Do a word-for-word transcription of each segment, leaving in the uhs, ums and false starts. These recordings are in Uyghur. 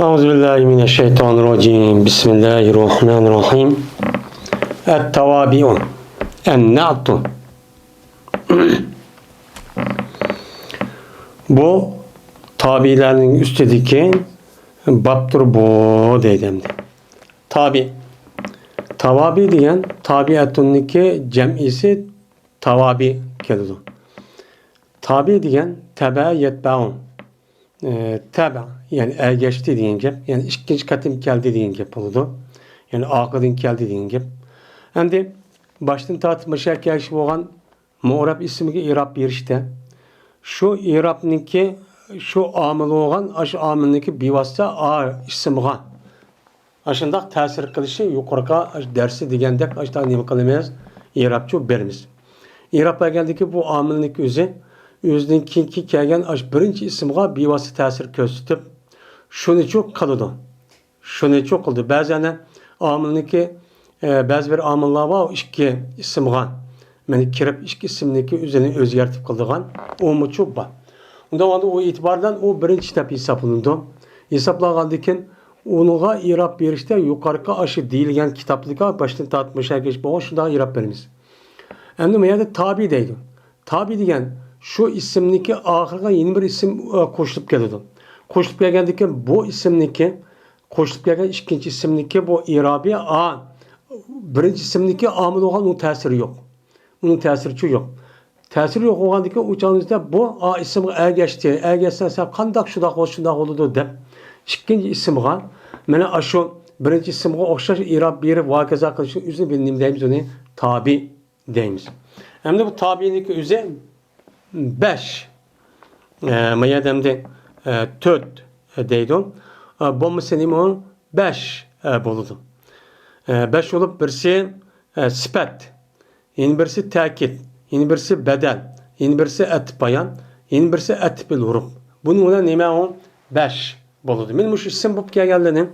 أعوذ بالله من الشيطان الرجيم. بسم الله الرحمن الرحيم. التوابع. النعت. بۇ تابىئلارنىڭ ئۈستىدىكى بابتۇر بۇ دەيدۇ ئەمدى. تابىئ. تاۋابىئ دېگەن تابىئەتۇننىڭكى جەمئىسى تاۋابىئ كېلىدۇ. تابىئ دېگەن تەبە يەتبەئۇ. ئى، تەبە، يەنى ئەگەشتى دېگەن گەپ، يەنى ئىككىنچى قېتىم كەلدى دېگەن گەپ بولىدۇ. يەنى ئارقىدىن كەلدى دېگەن گەپ. ئەمدى باشتىن تارتىپ مۇشۇ يەرگە كەلگۈچە بولغان مۇئرەب ئىسىمگە ئىراب بېرىشتە، شۇ ئىرابنىڭكى، شۇ ئامىل بولغان، ئاشۇ ئامىلنىڭكى بىۋاسىتە ئا ئىسىمغا ئاشۇنداق تەسىر قىلىشى يۇقىرىقى دەرسى دېگەندەك ئاشۇنداق نېمە قىلىمىز؟ ئىرابچۇ بېرىمىز. ئىراب بەرگەندىكى بۇ ئامىلنىڭكى ئۆزى، ئۆزىدىن كېيىنكى كەلگەن ئاشۇ بىرىنچى ئىسىمغا بىۋاسىتە تەسىر كۆرسىتىپ، شۇنىچۇ قىلىدۇ. شۇنىچۇ قىلىدۇ. بەزەن ئامىلنىڭكى، ئە، بەزى بىر ئامىللار بار، ئىككى ئىسىمغا، مانا كىرىپ ئىككى ئىسىمنىڭكى ئۆزىنى ئۆزگەرتىپ قىلىدىغان، ئۇمۇچۇ بار. ئۇنداق بولغاندا ئۇ ئېتىبارى بىلەن ئۇ بىرىنچى دەپ ھېسابلىنىدۇ. ھېسابلانغاندىن كېيىن ئۇنىڭغا ئىراب بېرىشتە يۇقىرىقى ئاشۇ دېيىلگەن كىتابلىققا باشتىن تارتىپ مۇشۇ يەرگىچە بولغان شۇنداق ئىراب بېرىمىز. ئەمدى بۇ يەردە تابىئ دەيدۇ. تابىئ دېگەن شۇ ئىسىمنىڭكى ئاخىرىغا يەنە بىر ئىسىم، ئە، قوشۇلۇپ كېلىدۇ. قوشۇلۇپ كەلگەندىن كېيىن بۇ ئىسىمنىڭكى، قوشۇلۇپ كەلگەن ئىككىنچى ئىسىمنىڭكى بۇ ئىرابى ئا، بىرىنچى ئىسىمنىڭكى ئامىل بولغان ئۇنىڭ تەسىرى يوق. ئۇنىڭ تەسىرىچۇ يوق. تەسىرى يوق بولغاندىن كېيىن ئۇ چاغدا بۇ ئا ئىسىمغا ئەگەشتى. ئەگەشسە سەن قانداق شۇنداق بولسا شۇنداق بولىدۇ دەپ ئىككىنچى ئىسىمغا، مانا ئاشۇ بىرىنچى ئىسىمغا ئوخشاش ئىراب بېرىپ ۋاكازا قىلىشنىڭ ئۆزىنى بىز نېمە دەيمىز؟ ئۇنى تابىئ دەيمىز. ئەمدى بۇ تابىئنىڭكى ئۆزى بەش. ئە، ما يەردە ئەمدى، ئە، تۆت دەيدۇ. ئە، بولمىسا نېمە ئۇ؟ بەش، ئە، بولىدۇ. ئە، بەش بولۇپ بىرسى، ئە، سۈپەت، يەنە بىرسى تەكىت، يەنە بىرسى بەدەل، يەنە بىرسى ئەتىپ بايان، يەنە بىرسى ئەتىپ ئىل ھۇرۇپ. بۇنىڭ بىلەن نېمە ئۇ؟ بەش بولىدۇ. مانا مۇشۇ ئىسىم بولۇپ كەلگەنلىرىنى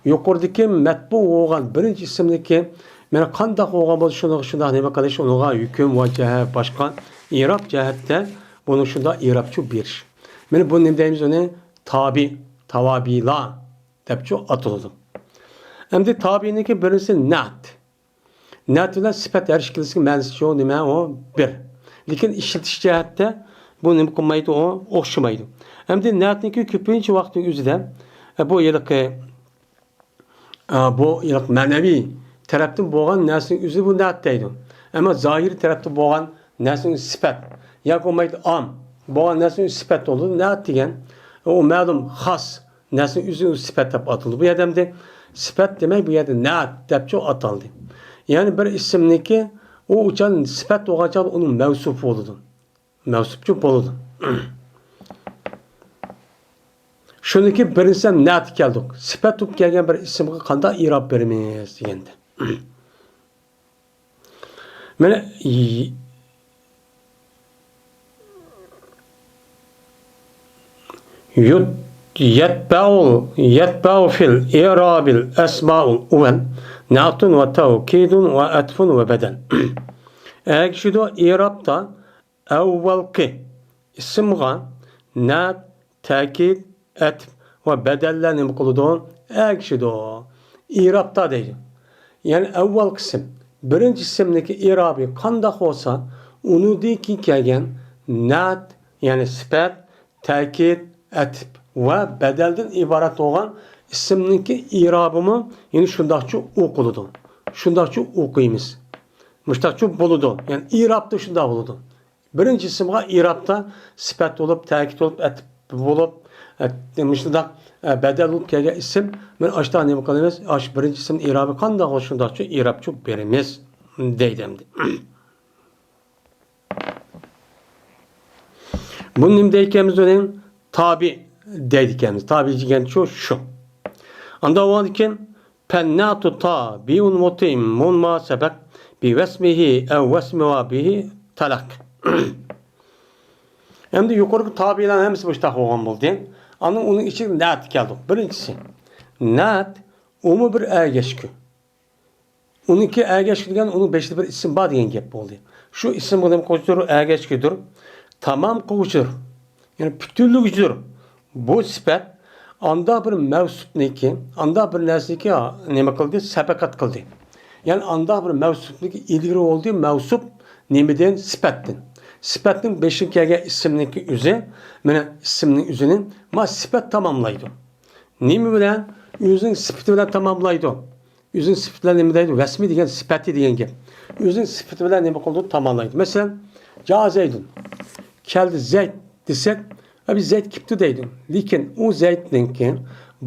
يۇقىرىدىكى مەتبۇ بولغان بىرىنچى ئىسىمنىڭكى مانا قانداق بولغان بولسا شۇنىڭغا شۇنداق نېمە قىلىش، ئۇنىڭغا ھۆكۈم ۋە جەھەت، باشقا ئىراب جەھەتتە بۇنى شۇنداق ئىرابچۇ بېرىش. مانا بۇ نېمە دەيمىز ئۇنى؟ تابىئ، تاۋابىئلار دەپچۇ ئاتىلىدۇ. ئەمدى تابىئنىڭكى بىرىنچىسى نەئت. نەئت بىلەن سۈپەت ھەر ئىككىلىسىنىڭ مەنىسىچۇ نېمە ئۇ؟ بىر. لېكىن ئىشلىتىش جەھەتتە بۇ نېمە قىلمايدۇ ئۇ؟ ئوخشىمايدۇ. ئەمدى نەئتنىڭكى كۆپىنچە ۋاقىتنىڭ ئۆزىدە، ئە، بۇ ھېلىقى، ئە، بۇ ھېلىقى مەنىۋى تەرەپتىن بولغان نەرسىنىڭ ئۆزىنى بۇ نەئت دەيدۇ. ئەمما زاھىرىي تەرەپتە بولغان نەرسىنىڭ سۈپەت ياكى بولمايدۇ ئام بولغان نەرسىنىڭ سۈپەت بولىدۇ. نەئت دېگەن ئۇ مەلۇم خاس نەرسىنىڭ ئۆزىنى ئۆزى سۈپەت دەپ ئاتىلىدۇ. بۇ يەردە ئەمدى سۈپەت دېمەي، بۇ يەردە نەئت دەپچۇ ئاتالدى. يەنى بىر ئىسىمنىكى ئۇ ئۇچان سۈپەت بولغان چاغدا ئۇنىڭ مەۋسۇپى بولىدۇ. مەۋسۇپچۇ بولىدۇ. شۇنىڭكى بىرىنچىسى نەئت كەلدۇق. سۈپەت بولۇپ كەلگەن بىر ئىسىمغا قانداق ئىراب بېرىمىز دېگەندە. مانا، ي-، يۇت-، يەتبەئۇ، يەتبەئۇ فىل ئىرابىل ئەسمائۇل ئۇۋەل، نەئتۇن ۋە تەۋكىدۇن ۋە ئەتفۇن ۋە بەدەل. ئەگىشىدۇ ئىرابتا ئەۋۋەلقى ئىسىمغا نەئت، تەكىت، ئەتپ ۋە بەدەللەر نېمە قىلىدۇ؟ ئەگىشىدۇ. ئىرابتا دەيدۇ. يەنى ئەۋۋەل قىسىم، بىرىنچى ئىسىمنىڭكى ئىرابى قانداق بولسا، ئۇنىڭدىن كېيىن كەلگەن نەئت، يەنى سۈپەت، تەكىت، ئەتپ ۋە بەدەلدىن ئىبارەت بولغان ئىسىمنىڭكى ئىرابىمۇ يەنە شۇنداقچە ئوقۇلىدۇ. شۇنداقچە ئوقۇيمىز. مۇشۇنداقچە بولىدۇ. يەنى ئىرابتا شۇنداق بولىدۇ. بىرىنچى ئىسىمغا ئىرابتا سۈپەت بولۇپ، تەكىت بولۇپ، ئەتپ بولۇپ، ئە، مۇشۇنداق، ئە، بەدەل بولۇپ كەلگەن ئىسىم، مانا ئاشۇنداق نېمە قىلىمىز؟ ئاشۇ بىرىنچى ئىسىم ئىرابى قانداق بولسا شۇنداقچە ئىرابچۇ بېرىمىز دەيدۇ ئەمدى. بۇنى نېمە دەيدىكەنمىز ئۇنى؟ تابىئ دەيدىكەنمىز. تابىئ دېگەنچۇ شۇ. ئاندىن بولغاندىكىن، فالنعت تابع متم ما سبق بوصفه أو وصف ما به تعلق. ئەمدى يۇقىرىقى تابىئلارنىڭ ھەممىسى مۇشۇنداق بولغان بولدى. ئاندىن ئۇنىڭ ئىچىدە نەئت كەلدۇق. بىرىنچىسى، نەئت ئۇمۇ بىر ئەگەشكۈ. ئۇنىڭكى ئەگەشكۈ دېگەن ئۇنىڭ بېشىدا بىر ئىسىم بار دېگەن گەپ بولدى. شۇ ئىسىمغا نېمە قىلغۇچىدۇر؟ ئەگەشكۈدۇر، تامام قىلغۇچىدۇر. يەنى پۈتۈنلىگۈچىدۇر. بۇ سۈپەت ئانداق بىر مەۋسۇپنىكى، ئانداق بىر نەرسىنىكى نېمە قىلدى؟ سەبەقەت قىلدى. يەنى ئانداق بىر مەۋسۇپنىكى ئىلگىرى بولدى، مەۋسۇپ نېمىدىن؟ سۈپەتتىن. سۈپەتنىڭ بېشىغا كەلگەن ئىسىمنىڭكى ئۆزى، مانا ئىسىمنىڭ ئۆزىنى ما سۈپەت تاماملايدۇ. نېمە بىلەن؟ ئۆزىنىڭ سۈپىتى بىلەن تاماملايدۇ. ئۆزىنىڭ سۈپىتى بىلەن نېمە دەيدۇ؟ ۋەسمى دېگەن سۈپەتى دېگەن گەپ. ئۆزىنىڭ سۈپىتى بىلەن نېمە قىلىدۇ؟ تاماملايدۇ. مەسىلەن، جا زەيدۇن. كەلدى زەيد دېسەك، ئەبى زەيد كېپتۇ دەيدۇ. لېكىن ئۇ زەيدنىڭكى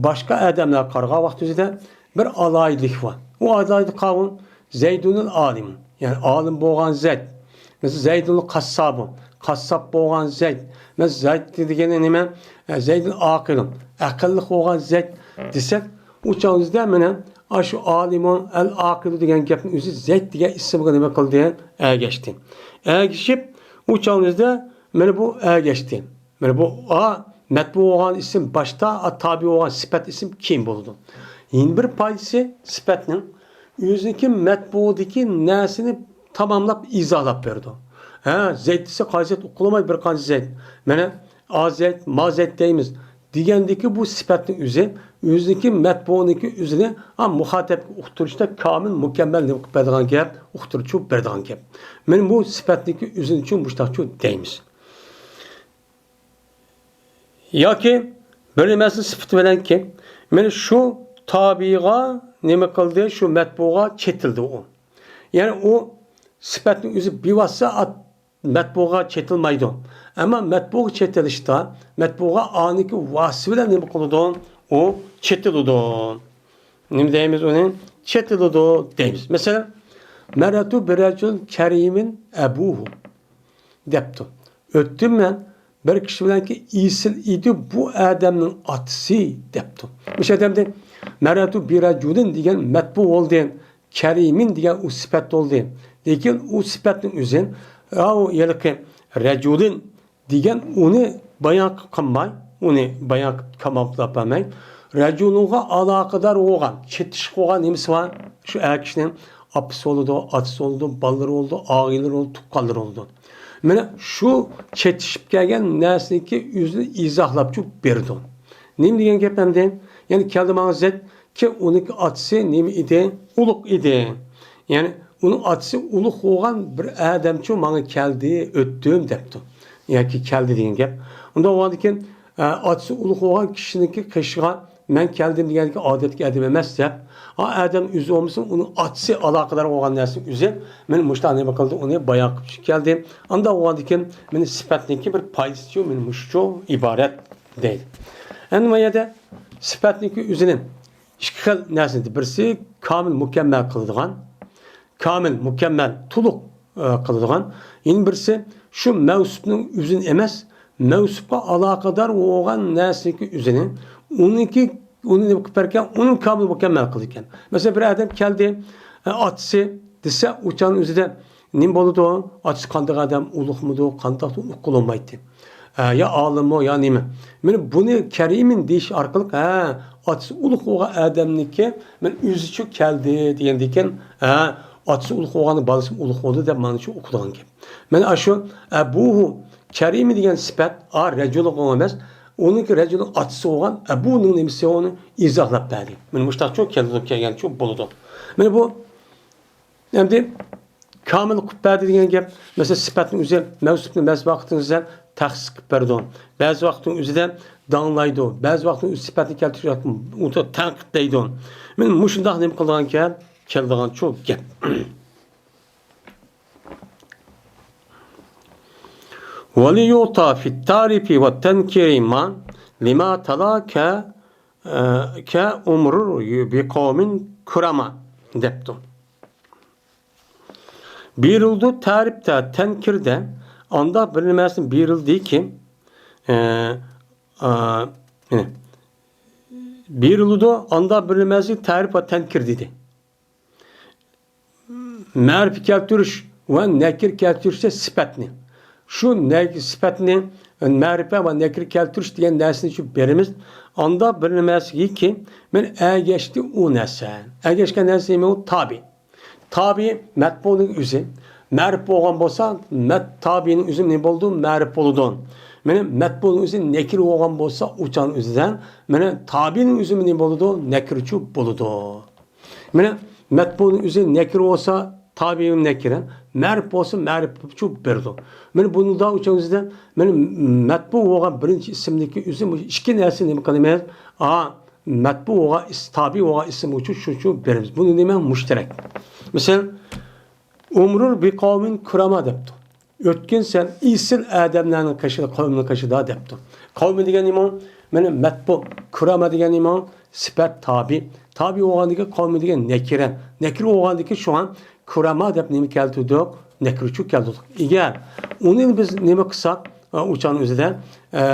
باشقا ئادەملەرگە قارىغان ۋاقتىمىزدا بىر ئالاھىدىلىكى بار. ئۇ ئالاھىدىلىك قاۋۇ زەيدۇنۇل ئالىم. يەنى ئالىم بولغان زەيد. مەسىلەن، زەيدۇنۇل قاسسابۇ. قاسساپ بولغان زەيد. مەسىلەن، زەيد دېگىنى نېمە؟ ئە، زەيدۇل ئاقىلۇ. ئەقىللىق بولغان زەيد دېسەك، ئۇ چاغىمىزدا مانا ئاشۇ ئالىمۇ ئەل ئاقىلۇ دېگەن گەپنىڭ ئۆزى زەيد دېگەن ئىسىمغا نېمە قىلدى؟ ئەگەشتى. ئەگىشىپ، ئۇ چاغىمىزدا مانا بۇ ئەگەشتى. مانا بۇ ئا مەتبۇ بولغان ئىسىم باشتا، ئا تابىئى بولغان سۈپەت ئىسىم كېيىن بولىدۇ. يەنە بىر پايدىسى سۈپەتنىڭ ئۆزىنىڭكى مەتبۇدىكى نەرسىنى تاماملاپ ئىزاھلاپ بېرىدۇ. ھە، زەيد دېسە قايسى زەيد ئۇقۇلمايدۇ بىر قانچە زەيد. مانا ئا زەيد، ما زەيد دەيمىز. دېگەندىكى بۇ سۈپەتنىڭ ئۆزى، ئۆزىنىڭكى مەتبۇنىڭكى ئۆزىنى، ھە، مۇخاتەپكە ئۇقتۇرۇشتا كامىل، مۇكەممەل نېمە قىلىپ بەرىدىغان گەپ، ئۇقتۇرۇشۇ بېرىدىغان گەپ. مانا بۇ سۈپەتنىڭكى ئۆزىنى چۇ مۇشتاقچۇ دەيمىز. ياكى بىر نېمىسىنىڭ سۈپىتى بىلەنكى، مانا شۇ تابىئىغا نېمە قىلدى، شۇ مەتبۇغا چېتىلدى ئۇ. يەنى ئۇ سۈپەتنىڭ ئۆزى بىۋاسىتە ئات-، مەتبۇغا چېتىلمايدۇ. ئەمما مەتبۇغا چېتىلىشتا، مەتبۇغا ئانىڭكى ۋاسىتىسى بىلەن نېمە قىلىدۇ؟ ئۇ چېتىلىدۇ. نېمە دەيمىز ئۇنى؟ چېتىلىدۇ دەيمىز. مەسىلەن، مەررەتۇ بىررەجۇل كەرىمىن ئەبۇھۇ دەپتۇ. ئۆتتۈم مەن بىر كىشى بىلەنكى ئېسىل ئىدى بۇ ئادەمنىڭ ئاتىسى دەپتۇ. مۇشۇ ئادەمدە مەررەتۇ بىررەجۇلىن دېگەن مەتبۇ بولدى. كەرىمىن دېگەن ئۇ سۈپەت بولدى. لېكىن ئۇ سۈپەتنىڭ ئۆزى، ئاۋۇ ھېلىقى رەجۇلىن دېگەن ئۇنى بايان قىلماي، ئۇنى بايان قىلىپ كامال قىلىپ بەرمەي، رەجۇلۇنغا ئالاقىدار بولغان، چېتىشىق بولغان نېمىسى بار؟ شۇ ئەر كىشىنىڭ ئاپىسى بولىدۇ، ئاتىسى بولىدۇ، بالىلىرى بولىدۇ، ئاغىنىلىرى بولىدۇ، تۇغقانلىرى بولىدۇ. مانا شۇ چېتىشىپ كەلگەن نەرسىنىڭكى ئۆزىنى ئىزاھلاپچۇ بېرىدۇ. نېمە دېگەن گەپ ئەمدى؟ يەنى كەلدى ماڭا زەيد، كى ئۇنىڭكى ئاتىسى نېمە ئىدى؟ ئۇلۇغ ئىدى. يەنى ئۇنىڭ ئاتىسى ئۇلۇغ بولغان بىر ئادەمچۇ ماڭا كەلدى، ئۆتتۈم دەپتۇ. ياكى كەلدى دېگەن گەپ. ئۇنداق بولغاندىكىن، ئە، ئاتىسى ئۇلۇغ بولغان كىشىنىڭكى قېشىغا مەن كەلدىم دېگەندىكى ئادەتتىكى ئادەم ئەمەس دەپ، ئا ئادەم ئۆزى بولمىسۇن، ئۇنىڭ ئاتىسى ئالاقىدار بولغان نەرسىنىڭ ئۆزى مانا مۇشۇنداق نېمە قىلدى، ئۇنى بايان قىلىپ كەلدى. ئانداق بولغاندىكىن مانا سۈپەتنىڭكى بىر پايدىسىچۇ مانا مۇشۇچۇ ئىبارەت دەيدۇ. ئەمدى ما يەردە سۈپەتنىڭكى ئۆزىنى ئىككى خىل نەرسىنى، بىرسى كامىل مۇكەممەل قىلىدىغان، كامىل مۇكەممەل تولۇق، ئە، قىلىدىغان، يەنە بىرسى شۇ مەۋسۇپنىڭ ئۆزىنى ئەمەس، مەۋسۇپقا ئالاقىدار بولغان نەرسىنىڭكى ئۆزىنى، ئۇنىڭكى، ئۇنى نېمە قىلىپ بەركەن، ئۇنى كامىل مۇكەممەل قىلىدىكەن. مەسىلەن، بىر ئادەم كەلدى، ئە، ئاتىسى دېسە، ئۇ چاغنىڭ ئۆزىدە نېمە بولىدۇ؟ ئاتىسى قانداق ئادەم، ئۇلۇغمىدۇ، قانداق ئۇقۇلمايتتى. ئە، يا ئالىممۇ، يا نېمە. مانا بۇنى كەرىمىن دېيىش ئارقىلىق، ھە، ئاتىسى ئۇلۇغ بولغان ئادەمنىڭكى، مانا ئۆزىچۇ كەلدى دېگەندىكىن، ھە، ئاتىسى ئۇلۇغ بولغاننىڭ بالىسى ئۇلۇغ بولدى دەپ مانا شۇ ئۇقىدىغان گەپ. مانا ئاشۇ، ئە، بۇ كەرىمى دېگەن سۈپەت، ئا، رەجۇلىغا ئەمەس، ئۇنىڭكى رەجۇلىنىڭ ئاتىسى بولغان، ئە، بۇنىڭ نېمىسى ئۇنى ئىزاھلاپ بەردى. مانا مۇشۇنداقچۇ كەلدى، كەلگەنچۇ بولىدۇ. مانا بۇ ئەمدى كامىل قىلىپ بەردى دېگەن گەپ، مەسىلەن، سۈپەتنىڭ ئۆزى مەۋسۇپنى بەزى ۋاقىتنىڭ ئۆزىدە تەخسىس قىلىپ بەردى. بەزى ۋاقىتنىڭ ئۆزىدە داڭلايدۇ. بەزى ۋاقىتنىڭ ئۆزى سۈپەتنى كەلتۈرۈپ، ئۇنى تەنقىدلەيدۇ. مانا مۇشۇنداق نېمە قىلىدىغانكەن، كېلىدىغانچۇ گەپ. وليعطى في التعريف والتنكير ما لما تلا ك، ئە، كأمرر بقوم كرما دەپتۇ. بېرىلىدۇ تەرىپتە، تەنكىردە ئانداق بىر نېمەسىنى بېرىلدىكى، ئە، ئە، يەنى بېرىلىدۇ ئانداق بىر نېمەسى تەرىپ ۋە تەنكىر دېدى. مەرىپە كەلتۈرۈش ۋە نەكىر كەلتۈرۈشتە سۈپەتنى. شۇ نەك-، سۈپەتنى مەرىپە ۋە نەكىر كەلتۈرۈش دېگەن نەرسىنى شۇ بېرىمىز. ئانداق بىر نېمەسىگىكى، مانا ئەگەشتى ئۇ نەرسە. ئەگەشكەن نەرسە نېمە ئۇ؟ تابىئ. تابىئ مەتبۇنىڭ ئۆزى. مەرىپ بولغان بولسا، مەت-، تابىئىنىڭ ئۆزى نېمە بولىدۇ؟ مەرىپ بولىدۇ. مانا مەتبۇنىڭ ئۆزى نەكىرە بولغان بولسا، ئۇ چاغنىڭ ئۆزىدە مانا تابىئنىڭ ئۆزى نېمە بولىدۇ؟ نەكىرىچۇ بولىدۇ. مانا مەتبۇنىڭ ئۆزى نەكىرە بولسا، تابىئى نەكىرە، مەرىپ بولسا، مەرىپچۇ بېرىدۇ. مانا بۇندا ئۇ چاغنىڭ ئۆزىدە مانا مەتبۇ بولغان بىرىنچى ئىسىمنىڭكى ئۆزى مۇشۇ ئىككى نەرسە نېمە قىلىمىز؟ ئا، مەتبۇ بولغان ئىس-، تابىئى بولغان ئىسىم ئۈچۈن شۇنچە بېرىمىز. بۇنى نېمە؟ مۇشتەرەك. مەسىلەن، ئۇمرۇر بىقەۋمىن كۇرەما دەپتۇ. ئۆتكىن سەن ئېسىل ئادەملەرنىڭ قېشىدا، قەۋمنىڭ قېشىدا دەپتۇ. قەۋمى دېگەن نېمە؟ مانا مەتبۇ، كۇرەما دېگەن نېمە؟ سۈپەت تابىئى. تابىئى بولغاندىكى قەۋمى دېگەن نەكىرە. نەكىرە بولغاندىكى شۇڭا كۇرەما دەپ نېمە كەلتۈردۇق؟ نەكىرىچۇ كەلتۈردۇق. ئەگەر ئۇنى بىز نېمە قىلساق، ئۇ چاغنىڭ ئۆزىدە، ئە،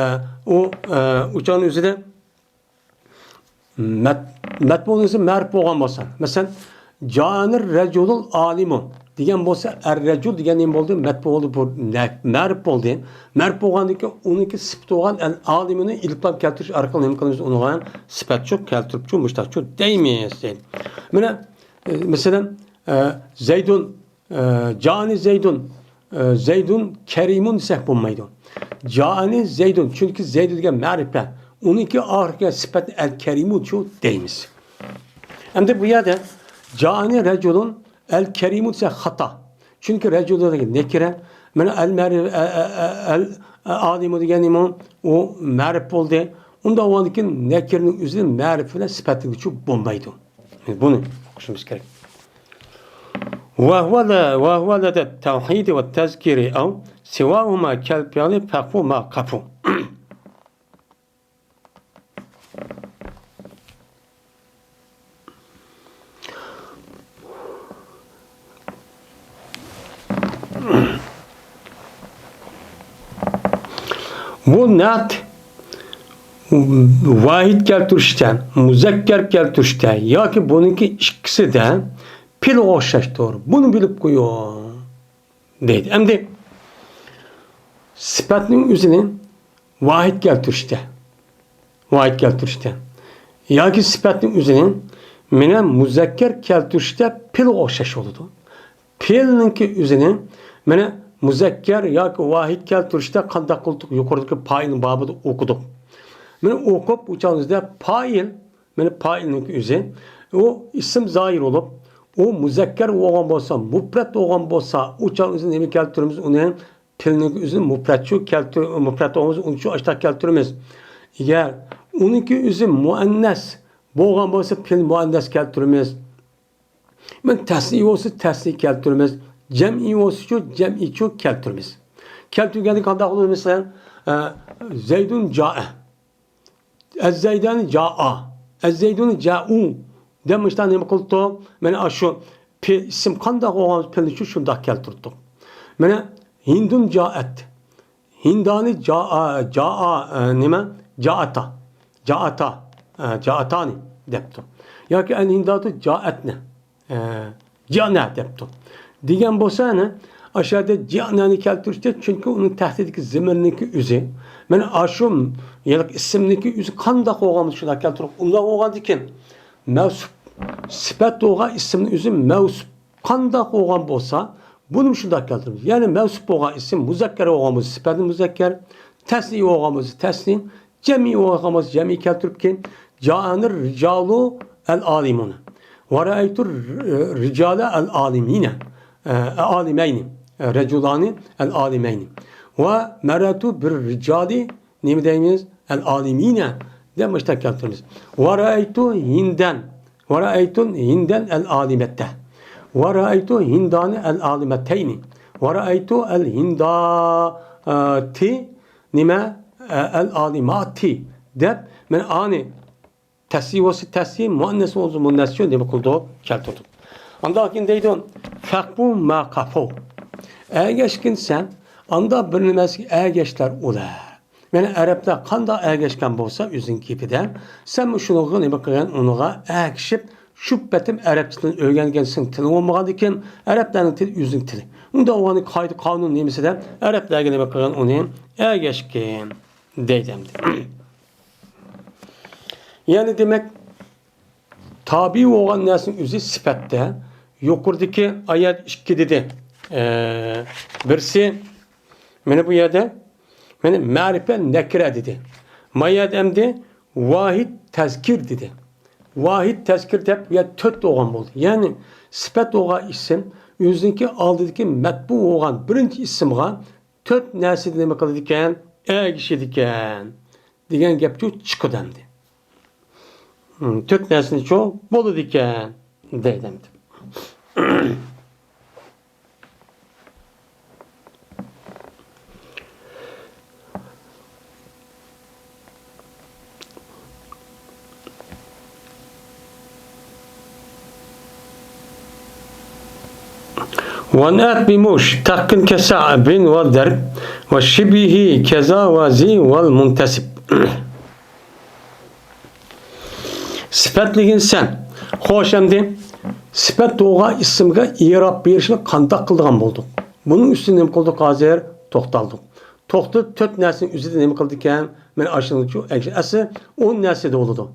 ئۇ، ئە، ئۇ چاغنىڭ ئۆزىدە مەت-، مەتبۇنىڭ ئۆزى مەرىپ بولغان بولسا، مەسىلەن، جائەنىر رەجۇلۇل ئالىمۇ دېگەن بولسا، ئەر رەجۇل دېگەن نېمە بولدى؟ مەتبۇ بولدى، بۇ نە-، مەرىپ بولدى. مەرىپ بولغاندىن كېيىن ئۇنىڭكى سۈپىتى بولغان ئەل ئالىمۇنى ئېلىپلام كەلتۈرۈش ئارقىلىق نېمە قىلىمىز؟ ئۇنىڭغا سۈپەتچۇ كەلتۈرۈپچۇ، مۇشتەقچۇ دەيمىز دەيدۇ. مانا، ئە، مەسىلەن، ئە، زەيدۇن، ئە، جائەنى زەيدۇن، ئە، زەيدۇن كەرىمۇن دېسەك بولمايدۇ. جائەنى زەيدۇن، چۈنكى زەيدۇن دېگەن مەرىپە. ئۇنىڭكى ئاخىرقى سۈپەتنى ئەل كەرىمۇچۇ دەيمىز. ئەمدى بۇ يەردە جائەنى رەجۇلۇن ئەل كەرىمۇ دېسە خاتا. چۈنكى رەجۇلۇن دېگەن نەكىرە. مانا ئەل مەرى-، ئە-، ئە-، ئە-، ئەل ئالىمۇ دېگەن نېمە؟ ئۇ مەرىپ بولدى. ئۇنداق بولغاندىكىن نەكىرىنىڭ ئۆزىنى مەرىپ بىلەن سۈپەتلىگۈچى بولمايدۇ. بۇنى ئۇقۇشىمىز كېرەك. وهو ل-، وهو لدى التوحيد والتذكير أو سواهما كالفعل فقفو ما قفو. بۇ نەت ۋاھىد كەلتۈرۈشتە، مۇزەككەر كەلتۈرۈشتە ياكى بۇنىڭكى ئىككىسىدە پېئىلغا ئوخشاشتۇر. بۇنى بىلىپ قويۇڭ دەيدۇ. ئەمدى سۈپەتنىڭ ئۆزىنى ۋاھىد كەلتۈرۈشتە، ۋاھىد كەلتۈرۈشتە ياكى سۈپەتنىڭ ئۆزىنى مانا مۇزەككەر كەلتۈرۈشتە پېئىلغا ئوخشاش بولىدۇ. پېئىلنىڭكى ئۆزىنى مانا مۇزەككەر ياكى ۋاھىد كەلتۈرۈشتە قانداق قىلدۇق؟ يۇقىرىدىكى پائىلنىڭ بابىدا ئوقۇدۇق. مانا ئوقۇپ، ئۇ چاغدا پائىل، مانا پائىلنىڭكى ئۆزى، ئۇ ئىسىم زاھىر بولۇپ، ئۇ مۇزەككەر بولغان بولسا، مۇپرەت بولغان بولسا، ئۇ چاغدا نېمە كەلتۈرىمىز ئۇنى؟ پېئىلنىڭكى ئۆزىنى مۇپرەتچۇ كەلتۈر-، مۇپرەت بولغان بولسا، ئۇنى شۇ ئاشتاق كەلتۈرىمىز. ئەگەر ئۇنىڭكى ئۆزى مۇئەننەس بولغان بولسا، پېئىل مۇئەننەس كەلتۈرىمىز. مەن تەسنىي بولسا، تەسنىي كەلتۈرىمىز. جەمئىي بولسىچۇ، جەمئىيچۇ كەلتۈرىمىز. كەلتۈرگەندە قانداق بولىدۇ؟ مەسىلەن، ئە، زەيدۇن جائە. ئەززەيدانى جائا. ئەززەيدۇنى جائۇ. دەپ مۇشۇنداق نېمە قىلىپتۇ؟ مانا ئاشۇ پېئىل ئىسىم قانداق بولغان پېئىلنى شۇ شۇنداق كەلتۈرۈپتۇ. مانا ھىندۇن جائەت. ھىندانى جائا، جائا، ئە، نېمە؟ جائاتا. جائاتا، ئە، جائاتانى دەپتۇ. ياكى ئەل ھىنداتۇ جائەتنى، ئە، جىئنا دەپتۇ. دېگەن بولسا، ئەنە، ئاشۇ يەردە جىئنانى كەلتۈرۈشتە، چۈنكى ئۇنىڭ تەھتىدىكى زېمىرنىڭكى ئۆزى، مانا ئاشۇ ھېلىقى ئىسىمنىڭكى ئۆزى قانداق بولغان بولسا شۇنداق كەلتۈرۈپ، ئۇنداق بولغاندىكىن، مەۋسۇپ سۈپەت بولغان ئىسىمنىڭ ئۆزى مەۋسۇپ قانداق بولغان بولسا، بۇنىمۇ شۇنداق كەلتۈرىمىز. يەنى مەۋسۇپ بولغان ئىسىم مۇزەككەر بولغان بولسا، سۈپەتنى مۇزەككەر، تەسنىي بولغان بولسا، تەسنىي، جەمئىي بولغان بولسا، جەمئىي كەلتۈرۈپ كېيىن، جائەنىر رىجالۇ ئەل ئالىمۇنە. ۋە رەئەيتۇ رىجالە ئەل ئالىمىنە. ئە، ئالىمەينى. رەجۇلانى ئەل ئالىمەينى. ۋە مەرەتۇ بىر رىجالى نېمە دەيمىز؟ ئەل ئالىمىنە دەپ مۇشۇنداق كەلتۈرىمىز. ۋە رەئەيتۇ ھىندەن. ۋە رەئەيتۇ ھىندەن ئەل ئالىمەتتە. ۋە رەئەيتۇ ھىندانى ئەل ئالىمەتەينى. ۋە رەئەيتۇ ئەل ھىنداتى نېمە؟ ئەل ئالىماتى دەپ، مانا ئانى تەسنىي بولسا تەسنىي، مۇئەننەس بولسا مۇئەننەسچۇ نېمە قىلدۇق؟ كەلتۈردۇق. ئاندىن كېيىن دەيدۇ، فەقپۇ ما قەفۇ. ئەگەشكىن سەن، ئاندا بىر نېمىسىگە ئەگەشلەر ئۇلار. مانا ئەرەبلەر قانداق ئەگەشكەن بولسا ئۆزىنىڭ گېپىدە، سەنمۇ شۇنىڭغا نېمە قىلغان، ئۇنىڭغا ئەگىشىپ، شۇ پېتىم ئەرەب تىلىنى ئۆگەنگەن، سېنىڭ تىلىڭ بولمىغاندىكىن، ئەرەبلەرنىڭ تىلى ئۆزىنىڭ تىلى. ئۇنداق بولغاندىكىن قائىدە قانۇن نېمىسىدە ئەرەبلەرگە نېمە قىلغان، ئۇنى ئەگەشكىن دەيدۇ ئەمدى. يەنى دېمەك، تابىئى بولغان نەرسىنىڭ ئۆزى سۈپەتتە. يۇقىرىدىكى ئايەت ئىككى دېدى. ئە، بىرسى، مانا بۇ يەردە، يەنى مەرىپە نەكىرە دېدى. ما يەردە ئەمدى ۋاھىد تەزكىر دېدى. ۋاھىد تەزكىر دەپ بۇ يەردە تۆت بولغان بولدى. يەنى سۈپەت بولغان ئىسىم ئۆزىنىڭكى ئالدىدىكى مەتبۇ بولغان بىرىنچى ئىسىمغا تۆت نەرسىدە نېمە قىلىدىكەن؟ ئەگىشىدىكەن دېگەن گەپچۇ چىقىدۇ ئەمدى. ھم، تۆت نەرسىنىچۇ بولىدىكەن دەيدۇ ئەمدى. ونعت بمشتق كصعب وضرب وشبهه كذا وذي والمنتسب. سۈپەتلىگىن سەن. خوش، ئەمدى سۈپەت بولغان ئىسىمگە ئىئراب بېرىشنى قانداق قىلىدىغان بولدۇق؟ بۇنىڭ ئۈستىدە نېمە قىلدۇق ھازىر؟ توختالدۇق. توختىلىپ تۆت نەرسىنىڭ ئۆزىدە نېمە قىلىدىكەن؟ مانا ئاشۇنىڭچۇ ئەگىشى ئەسلى ئون نەرسىدە بولىدۇ.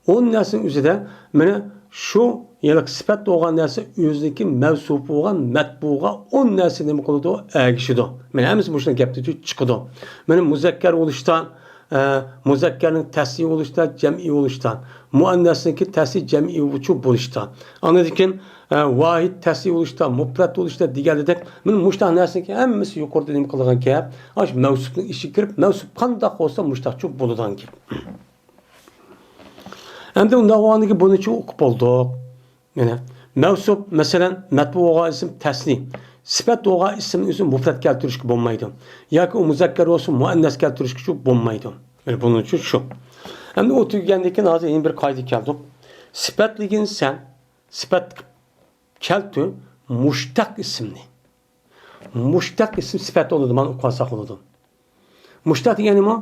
ئون نەرسىنىڭ ئۆزىدە مانا شۇ ھېلىقى سۈپەت بولغان نەرسە ئۆزىنىڭكى مەۋسۇپى بولغان مەتبۇغا ئون نەرسە نېمە قىلىدۇ؟ ئەگىشىدۇ. مانا ھەممىسى مۇشۇ گەپتىن چىقىدۇ. مانا مۇزەككەر بولۇشتا، ئە، مۇزەككەرنىڭ تەسنىيە بولۇشتا، جەمئىي بولۇشتا، مۇئەننەسنىڭكى تەسنىيە جەمئىي بولۇشتا. ئاندىن كېيىن، ئە، ۋاھىد تەسنىيە بولۇشتا، مۇپرەت بولۇشتا دېگەندەك، مانا مۇشۇنداق نەرسىنىڭكى ھەممىسى يۇقىرىدا نېمە قىلغان گەپ؟ ئاشۇ مەۋسۇپنىڭ ئىچىگە كىرىپ، مەۋسۇپ قانداق بولسا مۇشۇنداقچۇ بولىدىغان گەپ. ئەمدى ئۇنداق بولغاندىكىن بۇنىچۇ ئۇقۇپ بولدۇق. يەنە مەۋسۇپ، مەسىلەن، مەتبۇ بولغان ئىسىم تەسنىي. سۈپەت بولغان ئىسىمنى ئۆزى مۇپرەت كەلتۈرۈشكە بولمايدۇ. ياكى ئۇ مۇزەككەر بولسا مۇئەننەس كەلتۈرۈشكىچۇ بولمايدۇ. يەنە بۇنىڭ ئۈچۈن شۇ. ئەمدى ئۇ تۈگىگەندىن كېيىن ھازىر يەنە بىر قائىدىگە كەلدۇق. سۈپەتلىگىن سەن، سۈپەت كەلتۈر مۇشتەق ئىسىمنى. مۇشتەق ئىسىم سۈپەت بولىدۇ، مانا ئۇقۇۋالساق بولىدۇ. مۇشتەق دېگەن نېمە؟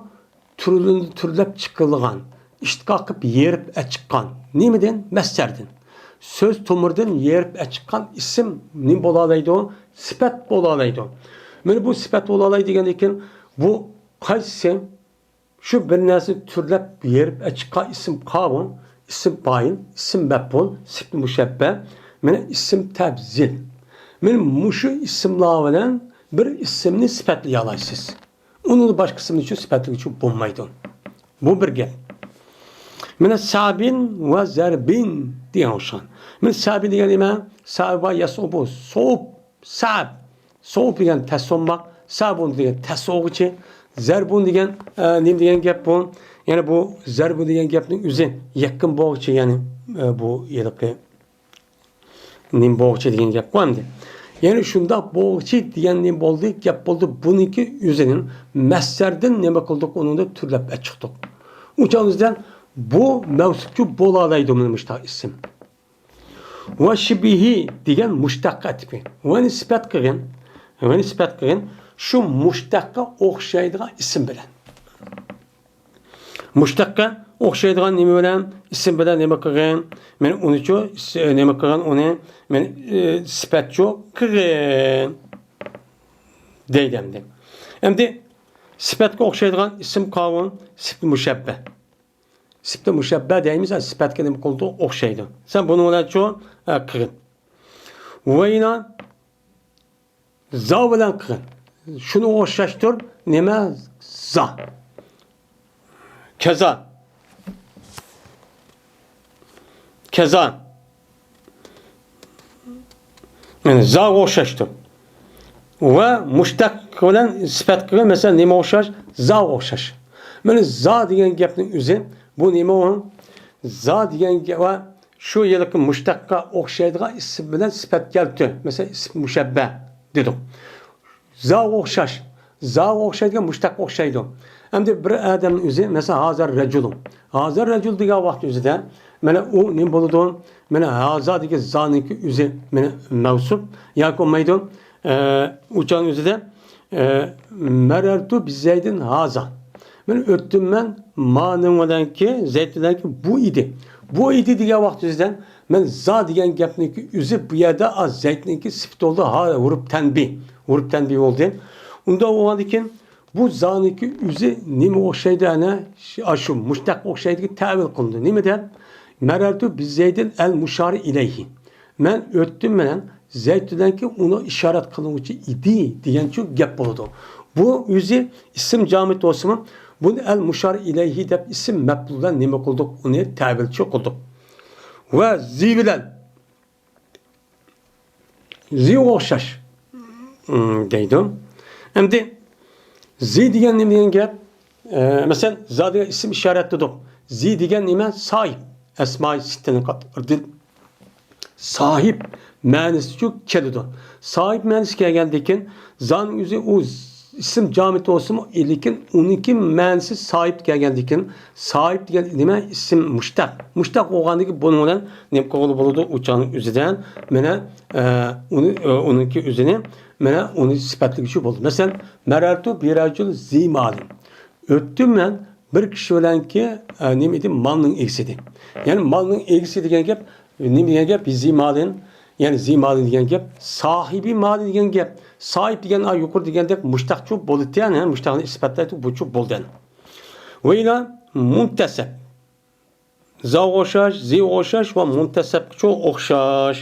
تۈرلىنىپ، تۈرلەپ چىقىرىلغان، ئىشتىقاق قىلىپ يېرىپ ئەچىققان. نېمىدىن؟ مەسدەردىن. سۆز تومۇرىدىن يېرىپ ئەچىققان ئىسىم نېمە بولالايدۇ؟ سۈپەت بولالايدۇ. مانا بۇ سۈپەت بولالايدۇ دېگەندىن كېيىن، بۇ قايسى؟ شۇ بىر نەرسىنى تۈرلەپ يېرىپ ئەچىققان ئىسىم قاۋۇن، ئىسىم پائىل، ئىسىم مەپئۇل، سۈپەت مۇشەببە، مانا ئىسىم تەپزىل. مانا مۇشۇ ئىسىملار بىلەن بىر ئىسىمنى سۈپەتلىيالايسىز. ئۇنىڭدىن باشقىسىنى شۇ سۈپەتلىگۈچى بولمايدۇ. بۇ بىر گەپ. مانا سابىن ۋە زەربىن دېگەن ئوخشىغان. مانا سابىن دېگەن نېمە؟ سابا يەسۇبۇ، سوۋۇپ، ساب. سوۋۇپ دېگەن تەس سومماق، سابۇن دېگەن تەس سوغۇچى، زەربۇن دېگەن، ئە، نېمە دېگەن گەپ بۇ؟ يەنى بۇ زەربۇن دېگەن گەپنىڭ ئۆزى يېقىن بوغۇچى، يەنى، ئە، بۇ ھېلىقى نېمە بوغۇچى دېگەن گەپقۇ ئەمدى. يەنى شۇنداق بوغۇچى دېگەن نېمە بولدى؟ گەپ بولدى. بۇنىڭكى ئۆزىنىڭ مەسدەردىن نېمە قىلدۇق؟ ئۇنىڭدا تۈرلەپ ئەچىقتۇق. ئۇ چاغدا بۇ مەۋسۇپچۇ بولالايدۇ مانا مۇشۇنداق ئىسىم. ۋە شىبىھى دېگەن مۇشتەققە ئەتىپى. ۋەنى سۈپەت قىلغىن. ۋەنى سۈپەت قىلغىن. شۇ مۇشتەققە ئوخشايدىغان ئىسىم بىلەن. مۇشتەققە ئوخشايدىغان نېمە بىلەن؟ ئىسىم بىلەن نېمە قىلغىن؟ مەن ئۇنىچۇ، س-، نېمە قىلغىن ئۇنى؟ مەن، ئى، سۈپەتچۇ قىلغىن. دەيدۇ ئەمدى. ئەمدى سۈپەتكە ئوخشايدىغان ئىسىم قاۋۇن، سۈپەت مۇشەببە. سۈپەت مۇشەببە دەيمىز، سۈپەتكە نېمە قىلىدۇ؟ ئوخشايدۇ. سەن بۇنىڭ بىلەن چۇ، ئە، قىلغىن. ۋەينا زا بىلەن قىلغىن. شۇنى ئوخشاشتۇر، نېمە؟ زا. كەزا. كەزا. يەنى زاغا ئوخشاشتۇر. ۋە مۇشتەق بىلەن سۈپەت قىلغىن، مەسىلەن، نېمە ئوخشاش؟ زاغا ئوخشاش. مانا زا دېگەن گەپنىڭ ئۆزى، بۇ نېمە ئۇ؟ زا دېگەن گەپ ۋە شۇ ھېلىقى مۇشتەققە ئوخشايدىغان ئىسىم بىلەن سۈپەت كەلتۈر. مەسىلەن، ئىسىم مۇشەببە دېدۇق. زاغا ئوخشاش. زاغا ئوخشايدىغان مۇشتەققە ئوخشايدۇ. ئەمدى بىر ئادەمنىڭ ئۆزى، مەسىلەن، ھازا رەجۇلۇ. ھازا رەجۇل دېگەن ۋاقىت ئۆزىدە، مانا ئۇ نېمە بولىدۇ؟ مانا ھازا دېگەن زانىڭكى ئۆزى، مانا مەۋسۇپ ياكى بولمايدۇ. ئە، ئۇ چاغنىڭ ئۆزىدە، ئە، مەرەرتۇ بىزەيدىن ھازا. مەن ئۆتتۈم مەن مانىڭ بىلەنكى، زەيت بىلەنكى بۇ ئىدى. بۇ ئىدى دېگەن ۋاقىت ئۆزىدە مەن زا دېگەن گەپنىڭكى ئۆزى بۇ يەردە، ئا، زەيتنىڭكى سۈپىتى بولدى، ھا، ھۇرۇپ تەنبىھ. ھۇرۇپ تەنبىھ بولدى. ئۇنداق بولغاندىن كېيىن بۇ زانىڭكى ئۆزى نېمىگە ئوخشايدۇ؟ ئەنە، ئاشۇ مۇشتەققە ئوخشايدىكەن، تەۋىل قىلىندى. نېمە دەپ؟ مەرەرتۇ بىزەيدىن ئەل مۇشارى ئىلەيھى. مەن ئۆتتۈم مەن زەيت بىلەنكى ئۇنى ئىشارەت قىلىنغۇچى ئىدى دېگەنچۇ گەپ بولىدۇ. بۇ ئۆزى ئىسىم جامىت بولسىمۇ، بۇنى ئەل مۇشار ئىلەيھى دەپ ئىسىم مەپئۇل بىلەن نېمە قىلدۇق؟ ئۇنى تەۋىلچى قىلدۇق. ۋە زى بىلەن، زىغا ئوخشاش، ئىم، دەيدۇ. ئەمدى زى دېگەن نېمە دېگەن گەپ؟ ئە، مەسىلەن، زا دېگەن ئىسىم ئىشارەت دېدۇق. زى دېگەن نېمە؟ ساھىب. ئەسمائى سىتتىنىڭ قاتارىدىن ساھىب مەنىسىچۇ كېلىدۇ. ساھىب مەنىسى كەلگەندىكىن زانىڭ ئۆزى ئۇ ئىسىم جامىت بولسىمۇ، لېكىن ئۇنىڭكى مەنىسى ساھىب كەلگەندىكىن، ساھىب دېگەن نېمە؟ ئىسىم مۇشتەق. مۇشتەق بولغاندىكىن بۇنىڭ بىلەن نېمە قىلغىلى بولىدۇ؟ ئۇ چاغنىڭ ئۆزىدە مانا، ئە، ئۇنى، ئە، ئۇنىڭكى ئۆزىنى مانا ئۇنى سۈپەتلىگۈچى بولدى. مەسىلەن، مەرەرتۇ بىرەجۇل زى مالىن. ئۆتتۈم مەن بىر كىشى بىلەنكى، ئە، نېمە ئىدى؟ مالنىڭ ئىگىسى ئىدى. يەنى مالنىڭ ئىگىسى دېگەن گەپ، نېمە دېگەن گەپ؟ زى مالىن. يەنى زى مالىن دېگەن گەپ، ساھىبى مالى دېگەن گەپ. ساھىب دېگەن، ئا، يۇقىرى دېگەندەك مۇشتەقچۇ بولىدىكەن، ھە، مۇشتەقنى ئىسپاتلايدۇ، بۇچۇ بولدى. ۋە ئىلە مۇنتەسەب. زاغا ئوخشاش، زىغا ئوخشاش ۋە مۇنتەسەبچۇ ئوخشاش.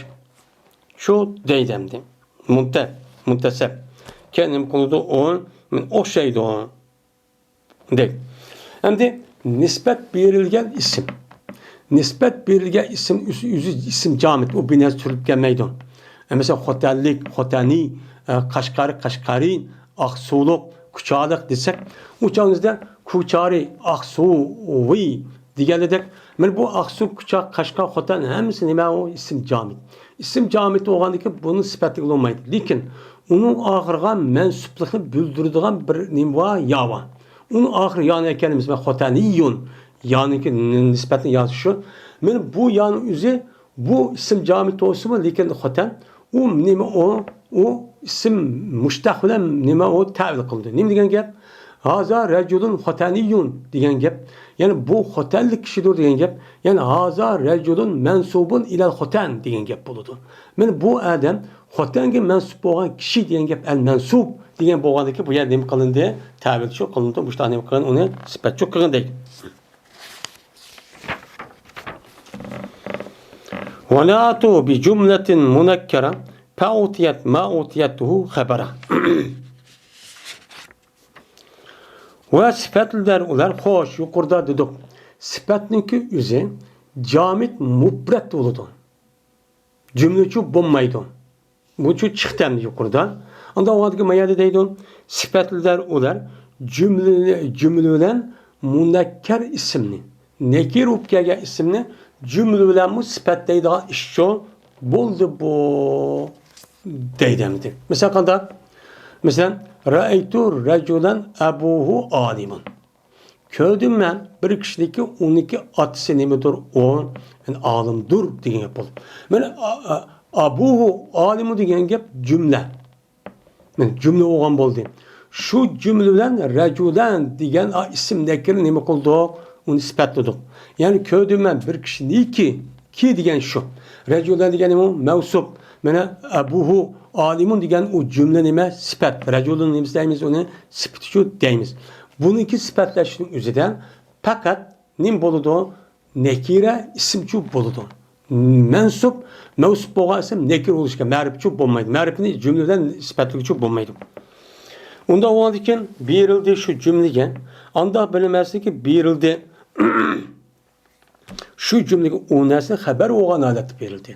چۇ دەيدۇ ئەمدى. مۇنتە-، مۇنتەسەب. كەينى نېمە قىلىدۇ؟ ئۇ، مەن ئوخشايدۇ. دەيدۇ. ئەمدى نىسبەت بېرىلگەن ئىسىم. نىسبەت بېرىلگەن ئىسىم ئۆزى، ئۆزى ئىسىم جامىت، ئۇ بىر نەرسە تۈرۈلۈپ كەلمەيدۇ. ئە، مەسىلەن، خوتەنلىك، خوتەنى، ئە، قەشقەر، قەشقەرى، ئاقسۇلۇق، كۇچالىق دېسەك، ئۇ چاغىمىزدا كۇچارى، ئاقسۇۋى دېگەنلىدەك، مانا بۇ ئاقسۇ، كۇچا، قەشقەر، خوتەن ھەممىسى نېمە ئۇ؟ ئىسىم جامىت. ئىسىم جامىت بولغاندىكىن بۇنى سۈپەتلىگىلى بولمايدۇ. لېكىن ئۇنىڭ ئاخىرىغا مەنسۇپلۇقنى بىلدۈرىدىغان بىر نېمە بار؟ يا بار. ئۇنىڭ ئاخىرى يانى ئەكەلمىسە، مەن خوتەنىيۇن. يانىكى نىسبەتنى يازىشى. مانا بۇ يانى ئۆزى بۇ ئىسىم جامىت بولسىمۇ، لېكىن خوتەن ئۇ نېمە ئۇ؟ ئۇ ئىسىم مۇشتەق بىلەن نېمە ئۇ؟ تەۋىل قىلدى. نېمە دېگەن گەپ؟ ھازا رەجۇلۇن خوتەنىيۇن دېگەن گەپ. يەنى بۇ خوتەنلىك كىشىدۇر دېگەن گەپ. يەنى ھازا رەجۇلۇن مەنسۇبۇن ئىلەل خوتەن دېگەن گەپ بولىدۇ. مانا بۇ ئادەم خوتەنگە مەنسۇپ بولغان كىشى دېگەن گەپ، ئەل مەنسۇب دېگەن بولغاندىكىن بۇ يەر نېمە قىلىندى؟ تەۋىلچۇ قىلىندى. مۇشۇنداق نېمە قىلغان؟ ئۇنى سۈپەتچۇ قىلغان دەيدۇ. ونعتوا بجملة منكرة فأعطيت ما أعطيته خبرا. ۋە سۈپەتلەر ئۇلار، خوش، يۇقىرىدا دېدۇق. سۈپەتنىڭكى ئۆزى جامىت مۇپرەت بولىدۇ. جۈملىچۇ بولمايدۇ. بۇچۇ چىقتى ئەمدى يۇقىرىدا. ئاندىن ئۇ يەردىكى ما يەردە دەيدۇ، سۈپەتلەر ئۇلار جۈملە، جۈملە بىلەن مۇنەككەر ئىسىمنى، نەكىر بولۇپ كەلگەن ئىسىمنى جۈملە بىلەنمۇ سۈپەتلەيدىغان ئىشچۇ بولدى بۇ دەيدۇ ئەمدى. مەسىلەن قانداق؟ مەسىلەن، رەئەيتۇ رەجۇلەن ئەبۇھۇ ئالىمۇن. كۆردۈم مەن بىر كىشىنىكى، ئۇنىڭكى ئاتىسى نېمىدۇر؟ ئۇ، يەنى ئالىمدۇر دېگەن گەپ بولدى. مانا، ئا-، ئا-، ئابۇھۇ ئالىمۇ دېگەن گەپ جۈملە. مانا جۈملە بولغان بولدى. شۇ جۈملە بىلەن رەجۇلەن دېگەن ئا-، ئىسىم نەكىرە نېمە قىلدۇق؟ ئۇنى سۈپەتلىدۇق. يەنى كۆردۈم مەن بىر كىشىنىكى، كى دېگەن شۇ. رەجۇلەن دېگەن نېمە؟ مەۋسۇپ. مانا ئەبۇھۇ ئالىمۇن دېگەن ئۇ جۈملە نېمە؟ سۈپەت. رەجۇلۇن نېمىسى دەيمىز؟ ئۇنى سۈپىتىچۇ دەيمىز. بۇنىڭكى سۈپەتلەشنىڭ ئۆزىدە پەقەت نېمە بولىدۇ؟ نەكىرە ئىسىمچۇ بولىدۇ. مەنسۇپ، مەۋسۇپ بولغان ئىسىم نەكىرە بولۇشى كېرەك. مەرىپىچۇ بولمايدۇ. مەرىپىنى جۈملە بىلەن سۈپەتلىگۈچۇ بولمايدۇ. ئۇنداق بولغاندىكىن بېرىلدى شۇ جۈملىگە. ئانداق بىلىنمەسلىكى بېرىلدى. شۇ جۈملىگە ئۇ نەرسە خەۋەر بولغان ھالەتتە بېرىلدى.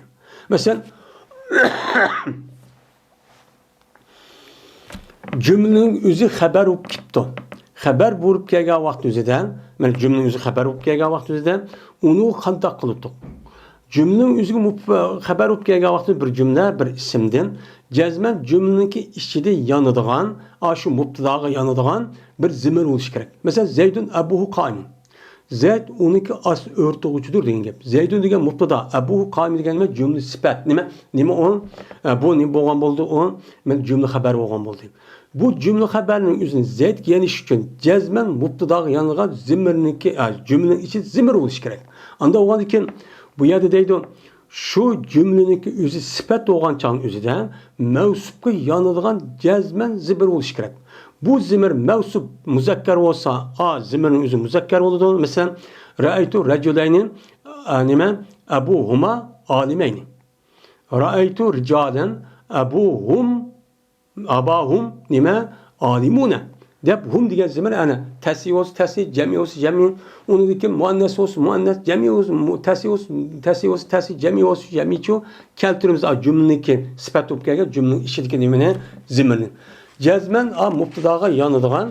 مەسىلەن، جۈملىنىڭ ئۆزى خەۋەر بولۇپ كېتىپتۇ. خەۋەر بولۇپ كەلگەن ۋاقىت ئۆزىدە، مانا جۈملىنىڭ ئۆزى خەۋەر بولۇپ كەلگەن ۋاقىت ئۆزىدە، ئۇنى قانداق قىلدۇق؟ جۈملىنىڭ ئۆزىگە مۇپ-، خەۋەر بولۇپ كەلگەن ۋاقىتتا بىر جۈملە، بىر ئىسىمدىن جەزمەن جۈملىنىڭكى ئىچىدە يانىدىغان، ئاشۇ مۇپتىداغا يانىدىغان بىر زېمىر بولۇشى كېرەك. مەسىلەن، زەيدۇن ئەبۇھۇ قائىمۇن. زەيد ئۇنىڭكى ئاستى ئۆرتىگۈچىدۇر دېگەن گەپ. زەيدۇن دېگەن مۇپتىدا، ئەبۇھۇ قائىم دېگەن نېمە؟ جۈملە سۈپەت. نېمە؟ نېمە ئۇ؟ ئە، بۇ نېمە بولغان بولدى ئۇ؟ مەن جۈملە خەۋەر بولغان بولدى. بۇ جۈملە خەۋەرنىڭ ئۆزىنى زەيدكە يېنىش ئۈچۈن جەزمەن مۇپتىداغا يانغان زېمىرنىڭكى، ئە، جۈملىنىڭ ئىچى زېمىر بولۇشى كېرەك. ئانداق بولغاندىكىن بۇ يەردە دەيدۇ، شۇ جۈملىنىڭكى ئۆزى سۈپەت بولغان چاغنىڭ ئۆزىدە مەۋسۇپقا يانىدىغان جەزمەن زېمىر بولۇشى كېرەك. بۇ زېمىر مەۋسۇپ مۇزەككەر بولسا، ئا زېمىرنىڭ ئۆزى مۇزەككەر بولىدۇ. مەسىلەن، رەئەيتۇ رەجۇلەينى، ئا، نېمە؟ ئەبۇھۇما ئالىمەينى. رەئەيتۇ رىجالەن ئەبۇھۇم، ئاباھۇم، نېمە؟ ئالىمۇنە دەپ ھۇم دېگەن زېمىر، ئەنە، تەسنىيە بولسا تەسنىيە، جەمئىي بولسا جەمئىي، ئۇنىڭدىن كېيىن مۇئەننەس بولسا مۇئەننەس، جەمئىي بولسا مۇ-، تەسنىيە بولسا، تەسنىيە بولسا تەسنىيە، جەمئىي بولسا جەمئىيچۇ كەلتۈرىمىز. ئا، جۈملىنىڭكى سۈپەت بولۇپ كەلگەن جۈملىنىڭ ئىچىدىكى نېمىنى؟ زېمىرنى. جەزمەن، ئا، مۇپتىداغا يانىدىغان،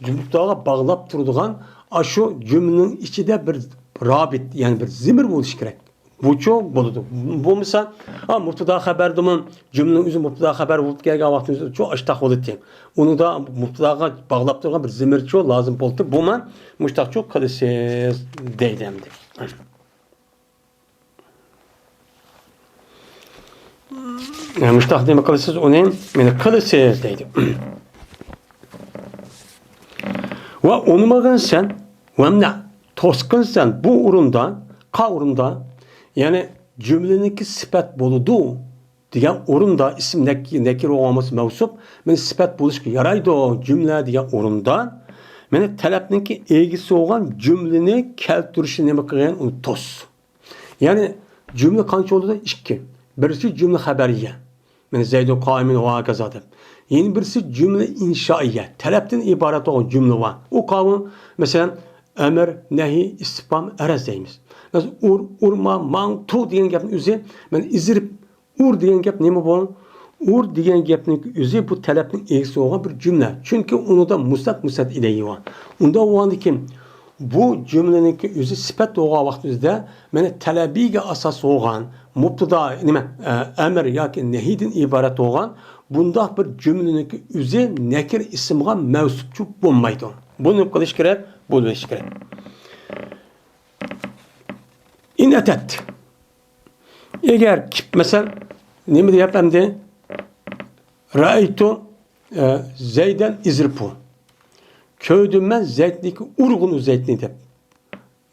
مۇپتىداغا باغلاپ تۇرىدىغان، ئا، شۇ جۈملىنىڭ ئىچىدە بىر رابىت، يەنى بىر زېمىر بولۇشى كېرەك. بۇچۇ بولىدۇ. بولمىسا، ھا، مۇبتىدا خەبەردىمۇ جۈملىنىڭ ئۆزى مۇبتىدا خەبەر بولۇپ كەلگەن ۋاقتىمىزچۇ ئاشتاق بولىدۇ. ئۇنىڭدا مۇبتىداغا باغلاپ تۇرغان بىر زېمىرچۇ لازىم بولدى. بۇمۇ مۇشتاقچۇ قىلىسىز دەيدۇ ئەمدى. يا، مۇشتاق نېمە قىلىسىز ئۇنى؟ مېنى قىلىسىز دەيدۇ. ۋە ئۇنىمىغىن سەن، ۋەمنە، توسقىن سەن بۇ ئورۇندا، قا ئورۇندا، يەنى جۈملىنىڭكى سۈپەت بولىدۇ دېگەن ئورۇندا ئىسىم نەك-، نەكىر بولغان بولسا مەۋسۇپ، مېنى سۈپەت بولۇشقا يارايدۇ جۈملە دېگەن ئورۇندا، مېنى تەلەپنىڭكى ئىگىسى بولغان جۈملىنى كەلتۈرۈشنى نېمە قىلغىن، ئۇنى توس. يەنى جۈملە قانچە بولىدۇ؟ ئىككى. بىرسى جۈملە خەبەرىيە. مەن زەيدۇن قائىمۇن ۋە ھاكازا دەپ. يەنە بىرسى جۈملە ئىنشائىيە. تەلەپتىن ئىبارەت بولغان جۈملە بار. ئۇ قاۋۇ، مەسىلەن، ئەمر، نەھى، ئىستىپھام، ئەرز دەيمىز. مەسىلەن، ئۇر، ئۇرما، ماڭ، تۇ دېگەن گەپنى ئۆزى، مەن ئىزرىپ، ئۇر دېگەن گەپ نېمە بۇ؟ ئۇر دېگەن گەپنىڭ ئۆزى بۇ تەلەپنىڭ ئىگىسى بولغان بىر جۈملە. چۈنكى ئۇنىڭدا مۇسنەد، مۇسنەد ئىلەيھى بار. ئۇنداق بولغاندىكىن بۇ جۈملىنىڭكى ئۆزى سۈپەت بولغان ۋاقتىمىزدا، مانا، تەلەبىگە ئاساس بولغان مۇبتىدا، نېمە، ئە، ئەمر ياكى نەھىدىن ئىبارەت بولغان بۇنداق بىر جۈملىنىڭكى ئۆزى نەكىر ئىسىمغا مەۋسۇپچۇ بولمايدۇ. بۇنى قىلىش كېرەك، بولۇش كېرەك. ئىن ئەتەت. ئەگەر كىپ-، مەسىلەن، نېمە دەپ ئەمدى؟ رەئەيتۇ، ئە، زەيدەن ئىزرىپۇ. كۆردۈم مەن زەيدنىكى، ئۇرغۇن ئۇ زەيدنى دەپ.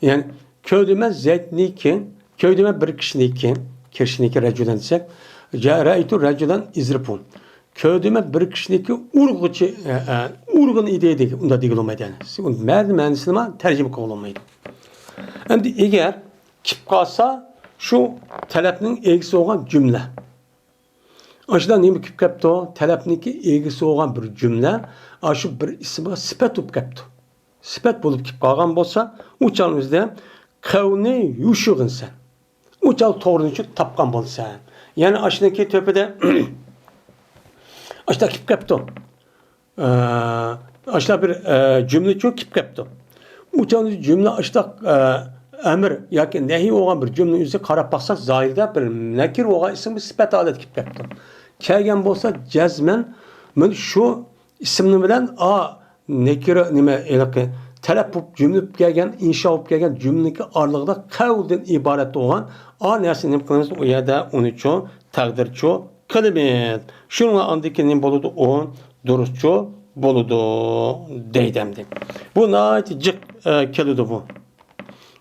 يەنى، كۆردۈم مەن زەيدنىكى، كۆردۈم مەن بىر كىشىنىكى، كىشىنىكى رەجۇلەن دېسەك، جا-، رەئەيتۇ رەجۇلەن ئىزرىپۇ. كۆردۈم مەن بىر كىشىنىكى ئۇرغۇچى، ئە، ئە، ئۇرغۇن ئىدى دېگەن، ئۇنداق دېگىلى بولمايدۇ يەنى. مەنىسىنى تەرجىمە قىلغىلى بولمايدۇ. ئەمدى ئەگەر كىپ قالسا، شۇ تەلەپنىڭ ئىگىسى بولغان جۈملە. ئاشۇنداق نېمە كىپ كەپتۇ؟ تەلەپنىڭكى ئىگىسى بولغان بىر جۈملە، ئاشۇ بىر ئىسىمغا سۈپەت بولۇپ كەپتۇ. سۈپەت بولۇپ كىپ قالغان بولسا، ئۇ چاغنىڭ ئۆزىدە قەۋلنى يوشۇرغىنسەن. ئۇ چاغ توغرىنى تاپقان بولىسەن. يەنى ئاشۇنىڭكى تۆپىدە ئاشۇنداق كىپ كەپتۇ. ئە، ئاشۇنداق بىر، ئە، جۈملىچۇ كىپ كەپتۇ. ئۇ چاغدا جۈملە ئاشۇنداق، ئە، ئەمر ياكى نەھىي بولغان بىر جۈملە ئۆزى قاراپ باقساق، زاھىردا بىر نەكىر بولغان ئىسىم بىر سۈپەت ھالەتكە كىپ كەپتۇ. كەلگەن بولسا، جەزمەن مانا شۇ ئىسىمنى بىلەن ئا نەكىر نېمە ھېلىقى تەلەپ بولۇپ جۈملە بولۇپ كەلگەن، ئىنشا بولۇپ كەلگەن جۈملىنىڭكى ئارىلىقىدا قەۋلدىن ئىبارەت بولغان ئا نەرسىنى نېمە قىلىمىز؟ ئۇ يەردە ئۇنىچۇ تەقدىرچۇ قىلىمىز. شۇنىڭغا ئاندىن كېيىن نېمە بولىدۇ؟ ئۇ دۇرۇسچۇ بولىدۇ دەيدۇ ئەمدى. بۇ ناھايىتى جىق، ئە، كېلىدۇ بۇ.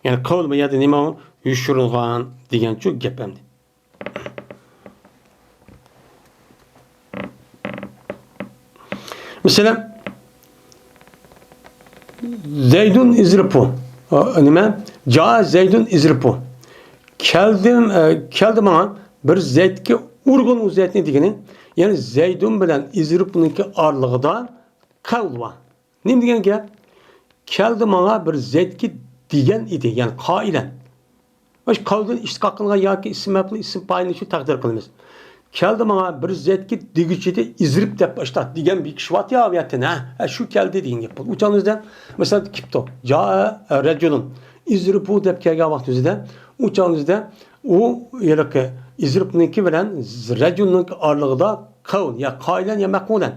يەنى قەۋل بۇ يەردە نېمە؟ يوشۇرۇلغان دېگەنچۇ گەپ ئەمدى. مەسىلەن، زەيدۇن ئىزرىپۇ. ئا، نېمە؟ جا زەيدۇن ئىزرىپۇ. كەلدىم، ئە، كەلدى ماڭا بىر زەيدكى ئۇرغۇن ئۇ زەيدنى دېگىنى. يەنى زەيدۇن بىلەن ئىزرىپنىڭكى ئارىلىقىدا قەۋل بار. نېمە دېگەن گەپ؟ كەلدى ماڭا بىر زەيدكى دېگەن ئىدى، يەنى قائىلەن. مۇشۇ قەۋلدىن ئىشتىقاق قىلغان ياكى ئىسىم مەپئۇل، ئىسىم پائىلنى شۇ تەقدىر قىلىمىز. كەلدى ماڭا بىر زەيدكى دېگۈچىدە ئىزرىپ دەپ ئاشتاق دېگەن بىر كىشى بارتى يا بۇ يەتتىن، ھە؟ ھە، شۇ كەلدى دېگەن گەپ بولدى. ئۇ چاغنىڭ ئۆزىدە، مەسىلەن، كىپتو، جائە رەجۇلۇن، ئىزرىپۇ دەپ كەلگەن ۋاقىت ئۆزىدە، ئۇ چاغنىڭ ئۆزىدە ئۇ ھېلىقى ئىزرىپنىڭكى بىلەن رەجۇلنىڭكى ئارىلىقىدا قەۋل، يا قائىلەن يا مەقۇلەن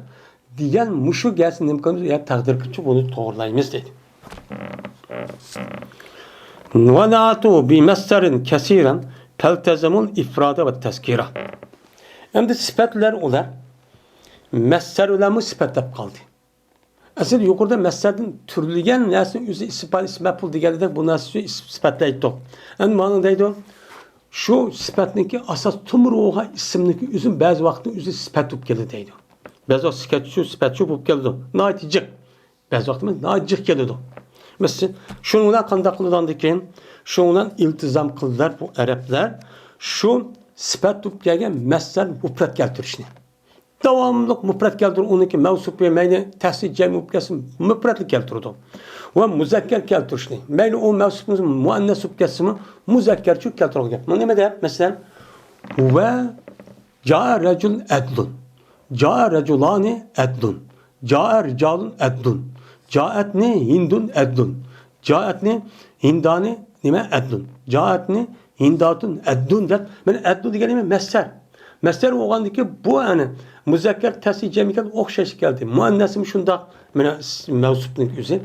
دېگەن مۇشۇ گەپنى نېمە قىلىمىز؟ يا تەقدىر قىلىپ بۇنى توغرىلايمىز دېدى. ۋەنەئەتۇ بىمەسدەرىن كەسىرەن پەلتەزەمۇل ئىفرادە ۋە تەزكىرە. ئەمدى سۈپەتلەر ئۇلار مەسدەر بىلەنمۇ سۈپەتلەپ قالدى. ئەسلىدە يۇقىرىدا مەسدەردىن تۈرلىگەن نەرسىنى ئۆزى ئىسىم پائىل، ئىسىم مەپئۇل دېگەندەك بۇ نەرسىنى ئىس-، سۈپەتلەيتتۇق. ئەمدى مانا دەيدۇ، شۇ سۈپەتنىڭكى ئاساس تۈمۈر بولغان ئىسىمنىڭكى ئۆزى بەزى ۋاقىتتا ئۆزى سۈپەت بولۇپ كېلىدۇ دەيدۇ. بەزى ۋاقىت سۈپەتچۇ، سۈپەتچۇ بولۇپ كېلىدۇ. ناھايىتى جىق. بەزى ۋاقىتتا ناھايىتى جىق كېلىدۇ. مەسىلەن، شۇنىڭ بىلەن قانداق قىلىدۇ ئاندىن كېيىن؟ شۇنىڭ بىلەن ئىلتىزام قىلدىلار بۇ ئەرەبلەر شۇ سۈپەت بولۇپ كەلگەن مەسدەر مۇپرەت كەلتۈرۈشنى. داۋاملىق مۇپرەت كەلتۈرۈپ، ئۇنىڭكى مەۋسۇپى مەيلى تەسنىيە جەمئىي بولۇپ كەتسىن، مۇپرەتلا كەلتۈرىدۇ. ۋە مۇزەككەر كەلتۈرۈشنى، مەيلى ئۇ مەۋسۇپىمىز مۇئەننەس بولۇپ كەتسىمۇ، مۇزەككەرچۇ كەلتۈرىدىغان گەپ. بۇ نېمە دەپ؟ مەسىلەن، ۋە جائە رەجۇلۇن ئەدلۇن، جائە رەجۇلانى ئەدلۇن، جائە رىجالۇن ئەدلۇن، جائەتنى ھىندۇن ئەدلۇن، جائەتنى ھىندانى نېمە؟ ئەدلۇن. جائەتنى ھىنداتۇن ئەدلۇن دەپ، مانا ئەدلۇن دېگەن نېمە؟ مەسدەر. مەسدەر بولغاندىكى بۇ، يەنى مۇزەككەر تەسنىيە جەمئىي كەلدى، ئوخشاش كەلدى. مۇئەننەسمۇ شۇنداق، مانا مەۋسۇپنىڭ ئۆزى.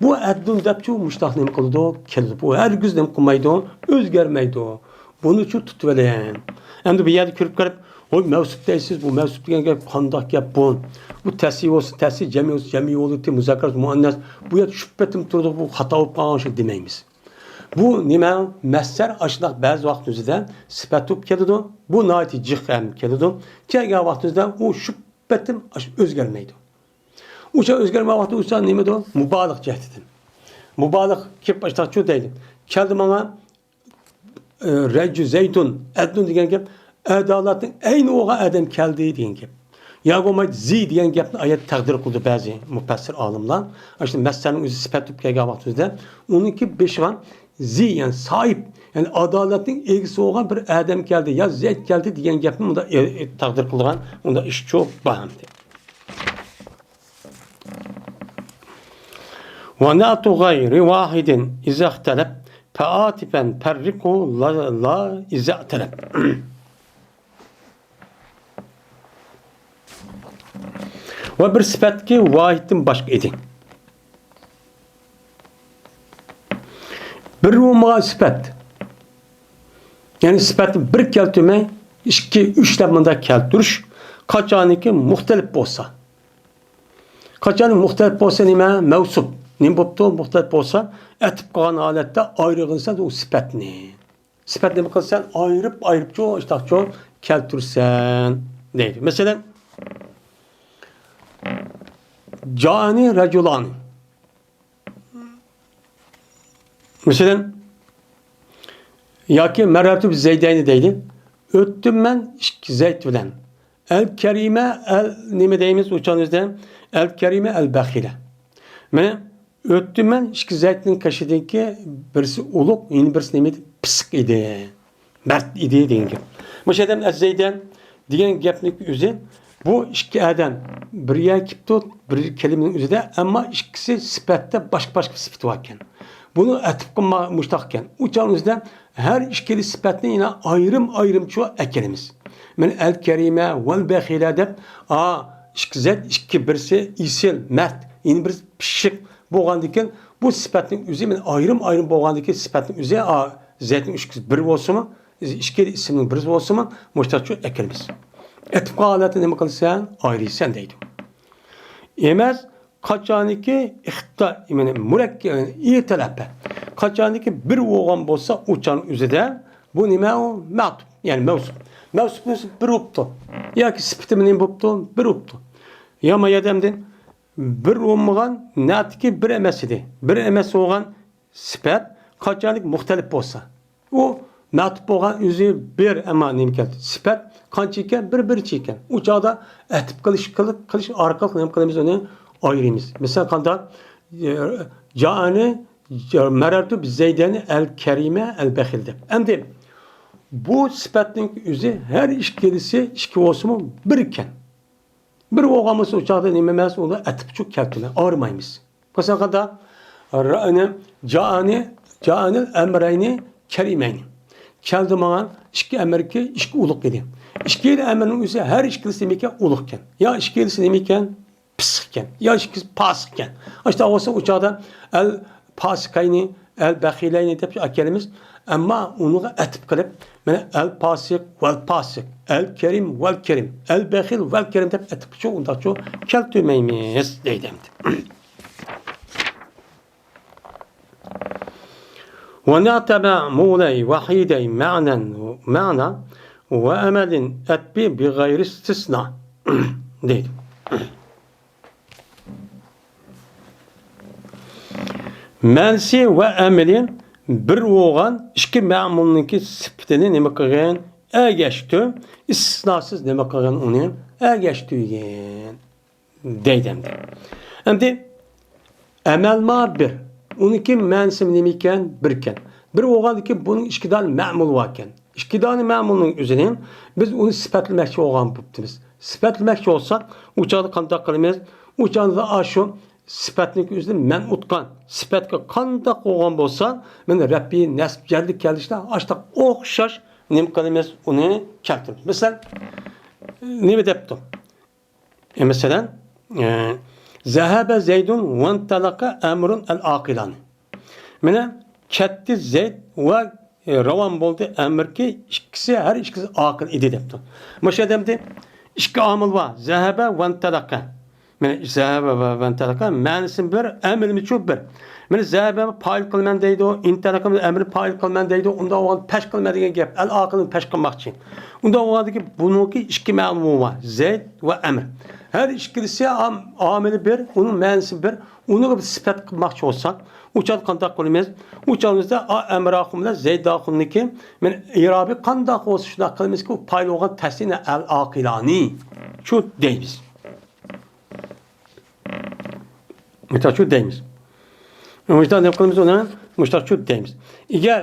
بۇ ئەدلۇن دەپچۇ مۇشتاق نېمە قىلىدۇ؟ كېلىدۇ. بۇ ھەرگىز نېمە قىلمايدۇ؟ ئۆزگەرمەيدۇ. بۇنىچۇ تۇتۇۋېلىڭ. ئەمدى بۇ يەردە كۆرۈپ قېلىپ، ۋوي، مەۋسۇپ دەيسىز، بۇ مەۋسۇپ دېگەن گەپ قانداق گەپ بۇ؟ بۇ تەسنىيە بولسا تەسنىيە، جەمئىي بولسا جەمئىي بولىدۇ، مۇزەككەر بولسا مۇئەننەس. بۇ يەردە شۇ پېتىم تۇرىدۇ، بۇ خاتا بولۇپ قالغان شۇ دېمەيمىز. بۇ نېمە؟ مەسدەر ئاشۇنداق بەزى ۋاقىتنىڭ ئۆزىدە سۈپەت بولۇپ كېلىدۇ. بۇ ناھايىتى جىق ھەم كېلىدۇ. كەلگەن ۋاقىتنىڭ ئۆزىدە ئۇ شۇ پېتىم ئاشۇ ئۆزگەرمەيدۇ. ئۇ چاغ ئۆزگەرمەي ۋاقىتتا ئۇ چاغ نېمىدۇ؟ مۇبالىغە جەھىتىدىن. مۇبالىغە كېلىپ ئاشۇنداقچۇ دەيدۇ. كەلدى ماڭا، ئى، رەجۇ زەيدۇن ئەدلۇن دېگەن گەپ، ئادالەتنىڭ ئەينى بولغان ئادەم كەلدى دېگەن گەپ. يا بولمايدۇ زى دېگەن گەپنى ئايەت تەقدىر قىلدى بەزى مۇپەسسىر ئالىملار. ئاشۇ مەسدەرنىڭ ئۆزى سۈپەت بولۇپ كەلگەن ۋاقتىمىزدا ئۇنىڭكى بېشىغا زى، يەنى ساھىب، يەنى ئادالەتنىڭ ئىگىسى بولغان بىر ئادەم كەلدى، يا زەيد كەلدى دېگەن گەپنى مۇنداق، ئى، ئى، تەقدىر قىلىدىغان مۇنداق ئىشچۇ بار ئەمدى. ونعت غير واحد إذا اختلف فعاطفا فرقه لا، لا إذا اختلف. ۋە بىر سۈپەتكى ۋاھىدتىن باشقا ئىدى. بىر بولمىغان سۈپەت، يەنى سۈپەتنى بىر كەلتۈرمەي، ئىككى، ئۈچ دەپ مۇنداق كەلتۈرۈش، قاچانكى مۇختەلىپ بولسا. قاچان مۇختەلىپ بولسا نېمە؟ مەۋسۇپ. نېمە بوپتۇ؟ مۇختەلىپ بولسا، ئەتىپ قىلغان ھالەتتە ئايرىغىنسا ئۇ سۈپەتنى. سۈپەت نېمە قىلىسەن؟ ئايرىپ، ئايرىپچۇ، ئىشتاقچۇ كەلتۈرسەن دەيدۇ. مەسىلەن، جائەنى رەجۇلانى. مەسىلەن، ياكى مەررەرتۇ بىزەيدەينى دەيدۇ. ئۆتتۈم مەن ئىككى زەيد بىلەن. ئەل كەرىمە، ئەل نېمە دەيمىز ئۇ چاغنىڭ ئۆزىدە؟ ئەل كەرىمە، ئەل بەخىلە. مانا ئۆتتۈم مەن ئىككى زەيدنىڭ قېشىدىكى بىرسى ئۇلۇق، يەنە بىرسى نېمە ئىدى؟ پىسىق ئىدى. مەرد ئىدى دېگەن گەپ. مۇشۇ ئادەم ئەززەيدەن دېگەن گەپنىڭ ئۆزى، بۇ ئىككى ئادەم بىر يەرگە كېلىپتۇ، بىر كەلىمىنىڭ ئۆزىدە، ئەمما ئىككىسى سۈپەتتە باشقا-باشقا سۈپىتى باركەن. بۇنى ئەتىپ قىلما مۇشتاق ئىكەن. ئۇ چاغنىڭ ئۆزىدە ھەر ئىككىلى سۈپەتنى يەنە ئايرىم-ئايرىمچۇ ئەكەلىمىز. مەن ئەل كەرىمە ۋەل بەخىلە دەپ، ئا، ئىككى زەيد، ئىككى، بىرسى ئېسىل، مەرد، يەنە بىرسى پىششىق بولغاندىكىن، بۇ سۈپەتنىڭ ئۆزى مەن ئايرىم-ئايرىم بولغاندىكىن، سۈپەتنىڭ ئۆزى، ئا، زەيدنىڭ ئىككىسى بىر بولسىمۇ، ئىككىلا ئىسىمنىڭ بىرى بولسىمۇ، مۇشتاقچۇ ئەكىرىمىز. ئەتىپ قالغان ھالەتتە نېمە قىلىسەن؟ ئايرىيسەن دەيدۇ. ئەمەس، قاچانكى ئىختا-، يەنى مۇرەككەپ، يەنى ئىتىلاپە. قاچانكى بىر بولغان بولسا، ئۇ چاغنىڭ ئۆزىدە بۇ نېمە ئۇ؟ مەتۇپ، يەنى مەۋسۇپ. مەۋسۇپ بولسا بىر بوپتۇ. ياكى سۈپىتىمۇ نېمە بوپتۇ؟ بىر بوپتۇ. يا ما يەردە ئەمدى بىر بولمىغان، نەتىكى بىر ئەمەس ئىدى. بىر ئەمەس بولغان سۈپەت قاچانكى مۇختەلىپ بولسا، ئۇ مەتۇپ بولغان ئۆزى بىر، ئەمما نېمە ئىكەن؟ سۈپەت قانچە ئىكەن؟ بىر، بىرچە ئىكەن. ئۇ چاغدا ئەتىپ قىلىش، قىلىپ، قىلىش ئارقىلىق نېمە قىلىمىز؟ ئۇنى ئايرىيمىز. مىسال قاندا، ئە، جائەنى، جا-، مەرەرتۇ بىزەيدەنى ئەل كەرىمە ئەل بەخىل دەپ. ئەمدى بۇ سۈپەتنىڭ ئۆزى ھەر ئىككىلىسى ئىككى بولسىمۇ بىر ئىكەن. بىر بولغان بولسا، ئۇ چاغدا نېمە ئەمەس، ئۇنى ئەتىپچۇ كەلتۈرىمىز، ئايرىمايمىز. مىسال قاندا، رەئنى، جائەنى، جائەنىل ئەمرەينى كەرىمەينى. كەلدى ماڭا ئىككى ئەمركى، ئىككى ئۇلۇغ ئىدى. ئىككىلا ئەمرنىڭ ئۆزى ھەر ئىككىلىسى نېمە ئىكەن؟ ئۇلۇغ ئىكەن. يا ئىككىلىسى نېمە ئىكەن؟ پىسىق ئىكەن. يا ئىككىلىسى پاسىق ئىكەن. ئاشۇنداق بولسا، ئۇ چاغدا ئەل پاسىقەينى، ئەل بەخىلەينى دەپ ئەكەلىمىز. ئەمما ئۇنىڭغا ئەتىپ قىلىپ، مانا، ئەل پاسىق ۋەل پاسىق، ئەل كەرىم ۋەل كەرىم، ئەل بەخىل ۋەل كەرىم دەپ ئەتىپچۇ، ئۇنداقچۇ كەلتۈرمەيمىز دەيدۇ ئەمدى. ونعت مع مولي وحيدي معنى، معنى وأمل أتب بغير استثناء دەيدۇ. مەنىسى ۋە ئەمىلى بىر بولغان ئىككى مەمۇلنىڭكى سۈپىتىنى نېمە قىلغىن؟ ئەگەشتۈ، ئىستىسناسىز نېمە قىلغان ئۇنى؟ ئەگەشتۈرگەن. دەيدۇ ئەمدى. ئەمدى ئەمەلما بىر. ئۇنىڭكى مەنىسى نېمە ئىكەن؟ بىر ئىكەن. بىر بولغاندىكىن بۇنىڭ ئىككى دانە مەمۇلى بار ئىكەن. ئىككى دانە مەمۇلنىڭ ئۆزىنى بىز ئۇنى سۈپەتلىمەكچى بولغان بوپتىمىز. سۈپەتلىمەكچى بولساق، ئۇ چاغدا قانداق قىلىمىز؟ ئۇ چاغدا ئاشۇ سۈپەتنىڭ ئۆزىنى مەنئۇتقان سۈپەتكە قانداق بولغان بولسا، مانا رەپئى، نەسب، جەرلىك كەلدى ئىشلار ئاشتاق ئوخشاش نېمە قىلىمىز؟ ئۇنى كەلتۈرىمىز. مەسىلەن، نېمە دەپتۇ؟ ئە، مەسىلەن، ئە، «زەھەبە زەيدۇن ۋەنتەلەقە ئەمرۇن ئەل ئاقىلانى». مانا، كەتتى زەيد ۋە، ئە، راۋان بولدى ئەمركى، ئىككىسى، ھەر ئىككىسى ئاقىل ئىدى دەپتۇ. مۇشۇ يەردە ئىككى ئامىل بار. زەھەبە ۋەنتەلەقە. مانا، زەھەبە ۋە ۋەنتەلەقە مەنىسى بىر، ئەمىلىمىچۇ بىر. مانا، زەھەبە پائىل قىلىمەن دەيدۇ، ئىنتەلەقە ئەمرى پائىل قىلىمەن دەيدۇ، ئۇنداق بولغاندا پەش قىلىمەن دېگەن گەپ. ئەل ئاقىلنى پەش قىلماقچى. ئۇنداق بولغاندىكىن بۇنىڭكى ئىككى مەنىسى بار، زەيد ۋە ئەمر. ھەر ئىككىلىسى ئام-، ئامىلى بىر، ئۇنىڭ مەنىسى بىر، ئۇنىڭغا بىر سۈپەت قىلماقچى بولساق، ئۇ چاغدا قانداق قىلىمىز؟ ئۇ چاغدا بىزدە ئا-، ئەمر ئاخۇن بىلەن زەيد ئاخۇننىڭكى، مانا، ئىرابى قانداق بولسا شۇنداق قىلىمىزكى، ئۇ پائىل بولغان تەسنىيە ئەل ئاقىلانى شۇ دەيمىز. مۇشتاقچۇ دەيمىز. مۇشتاق دەپ قىلىمىز ئۇنى، مۇشتاقچۇ دەيمىز. ئەگەر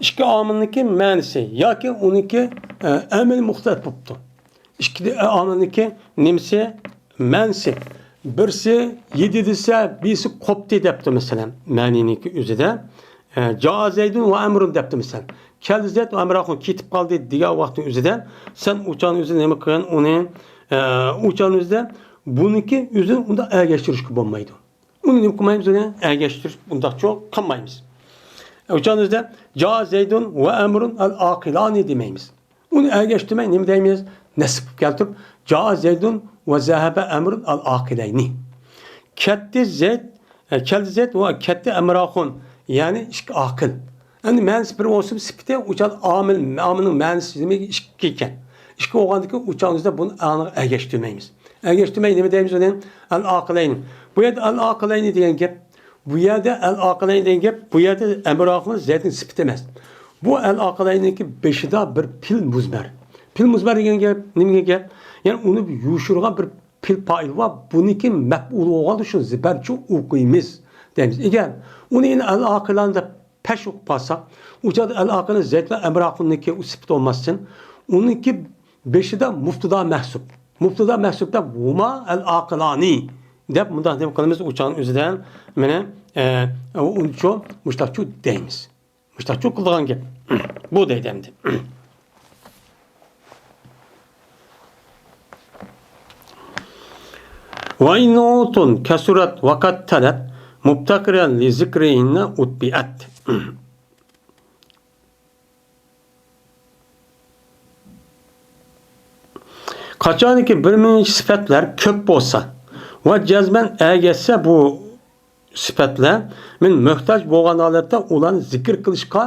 ئىككى ئامىلنىڭكى مەنىسى ياكى ئۇنىڭكى، ئە، ئەمەل مۇختەلىپ بوپتۇ. ئىككى ئامىلنىڭكى نېمىسى؟ مەنىسى. بىرسى يېدى دېسە، بىرسى قوپتى دەپتۇ، مەسىلەن، مەنىنىڭكى ئۆزىدە. ئە، جاء زەيدۇن ۋە ئەمرۇن دەپتۇ، مەسىلەن. كەلدى زەيد ۋە ئەمر ئاخۇن كېتىپ قالدى دېگەن ۋاقىتنىڭ ئۆزىدە سەن ئۇ چاغنىڭ ئۆزىدە نېمە قىلغان ئۇنى؟ ئە، ئۇ چاغنىڭ ئۆزىدە بۇنىڭكى ئۆزىنى ئۇنداق ئەگەشتۈرۈشكە بولمايدۇ. ئۇنى نېمە قىلمايمىز؟ ئۇنى ئەگەشتۈرۈپ ئۇنداقچۇ قىلمايمىز. ئۇ چاغنىڭ ئۆزىدە جاء زەيدۇن ۋە ئەمرۇن ئەل ئاقىلانى دېمەيمىز. ئۇنى ئەگەشتۈرمەي نېمە دەيمىز؟ نەسب قىلىپ كەلتۈرۈپ، جاء زەيدۇن ۋە زەھەبە ئەمرۇن ئەل ئاقىلەينى. كەتتى زەيد، ئە، كەلدى زەيد ۋە كەتتى ئەمر ئاخۇن. يەنى ئىككى ئاقىل. ئەمدى مەنىسى بىر بولسىمۇ سۈپىتى، ئۇ چاغدا ئامىل، ئامىلنىڭ مەنىسى نېمە؟ ئىككى ئىكەن. ئىككى بولغاندىكىن ئۇ چاغدا بىزدە بۇنى ئەگەشتۈرمەيمىز. ئەگەشتۈرمەي نېمە دەيمىز ئۇنى؟ ئەل ئاقىلەينى. بۇ يەردە ئەل ئاقىلەينى دېگەن گەپ بۇ يەردە ئەل ئاقىلەينى دېگەن گەپ، بۇ يەردە ئەمر ئاخۇن زەيدنىڭ سۈپىتى ئەمەس. بۇ ئەل ئاقىلەينىڭكى بېشىدا بىر پېئىل مۇزمەر. پېئىل مۇزمەر دېگەن گەپ نېمە گەپ؟ يەنى ئۇنى يوشۇرغان بىر پېئىل پائىل بار. بۇنىڭكى مەپئۇلى بولغاندا شۇ زىبەرچۇ ئوقۇيمىز دەيمىز. ئەگەر ئۇنى يەنە ئەل ئاقىلان دەپ پەش ئوقۇپ قالساق، ئۇ چاغدا ئەل ئاقىلان زەيد ۋە ئەمر ئاخۇننىڭكى ئۇ سۈپىتى بولماستىن، ئۇنىڭكى بېشىدا مۇپتىدا مەھسۇپ. مۇپتىدا مەھسۇپ دەپ ھۇما ئەل ئاقىلانى دەپ مۇنداق نېمە قىلىمىز؟ ئۇ چاغنىڭ ئۆزىدە مانا، ئە، ئۇنچۇ مۇشتاقچۇ دەيمىز. مۇشتاقچۇ قىلىدىغان گەپ. بۇ دەيدۇ ئەمدى. وإن نعوت كثرت وقد تلت مفتقرا لذكرهن أتبعت. قاچانكى بىر مۇنچە سۈپەتلەر كۆپ بولسا ۋە جەزمەن ئەگەشسە بۇ سۈپەتلەر، مەن مۆھتاج بولغان ھالەتتە ئۇلارنى زىكىر قىلىشقا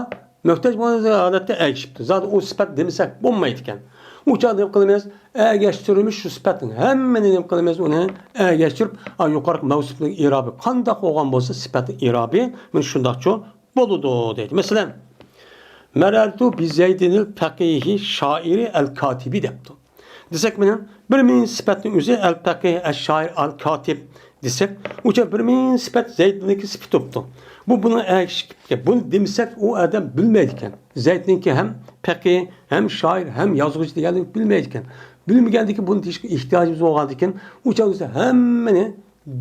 مۆھتاج بولغان ھالەتتە ئەگىشىپتۇ. زادى ئۇ سۈپەت دېمىسەك بولمايدىكەن. ئۇ چاغدا نېمە قىلىمىز؟ ئەگەشتۈرىمىز شۇ سۈپەتنىڭ ھەممىنى نېمە قىلىمىز؟ ئۇنى ئەگەشتۈرۈپ، ئا، يۇقىرىقى مەۋسۇپنىڭ ئېرابى قانداق بولغان بولسا، سۈپەتنىڭ ئېرابى مانا شۇنداقچۇ بولىدۇ دەيدۇ. مەسىلەن، مەرەرتۇ بىزەيدىنىل پەقىھى شائىرى ئەل كاتىبى دەپتۇ. دېسەك، مانا بىر مۇنچە سۈپەتنىڭ ئۆزى ئەل پەقىھ، ئەل شائىر، ئەل كاتىب دېسەك، ئۇچە بىر مۇنچە سۈپەت زەيدنىڭكى سۈپىتى بوپتۇ. بۇ بۇنىڭ ئەگىشىپ كەتكەن. بۇنى دېمىسەك، ئۇ ئادەم بىلمەيدىكەن. زەيدنىڭكى ھەم پەقىھ، ھەم شائىر، ھەم يازغۇچى دېگەننى بىلمەيدىكەن. بىلمىگەندىكىن بۇنى دېيىشكە ئېھتىياجىمىز بولغاندىكىن، ئۇ چاغدا ھەممىنى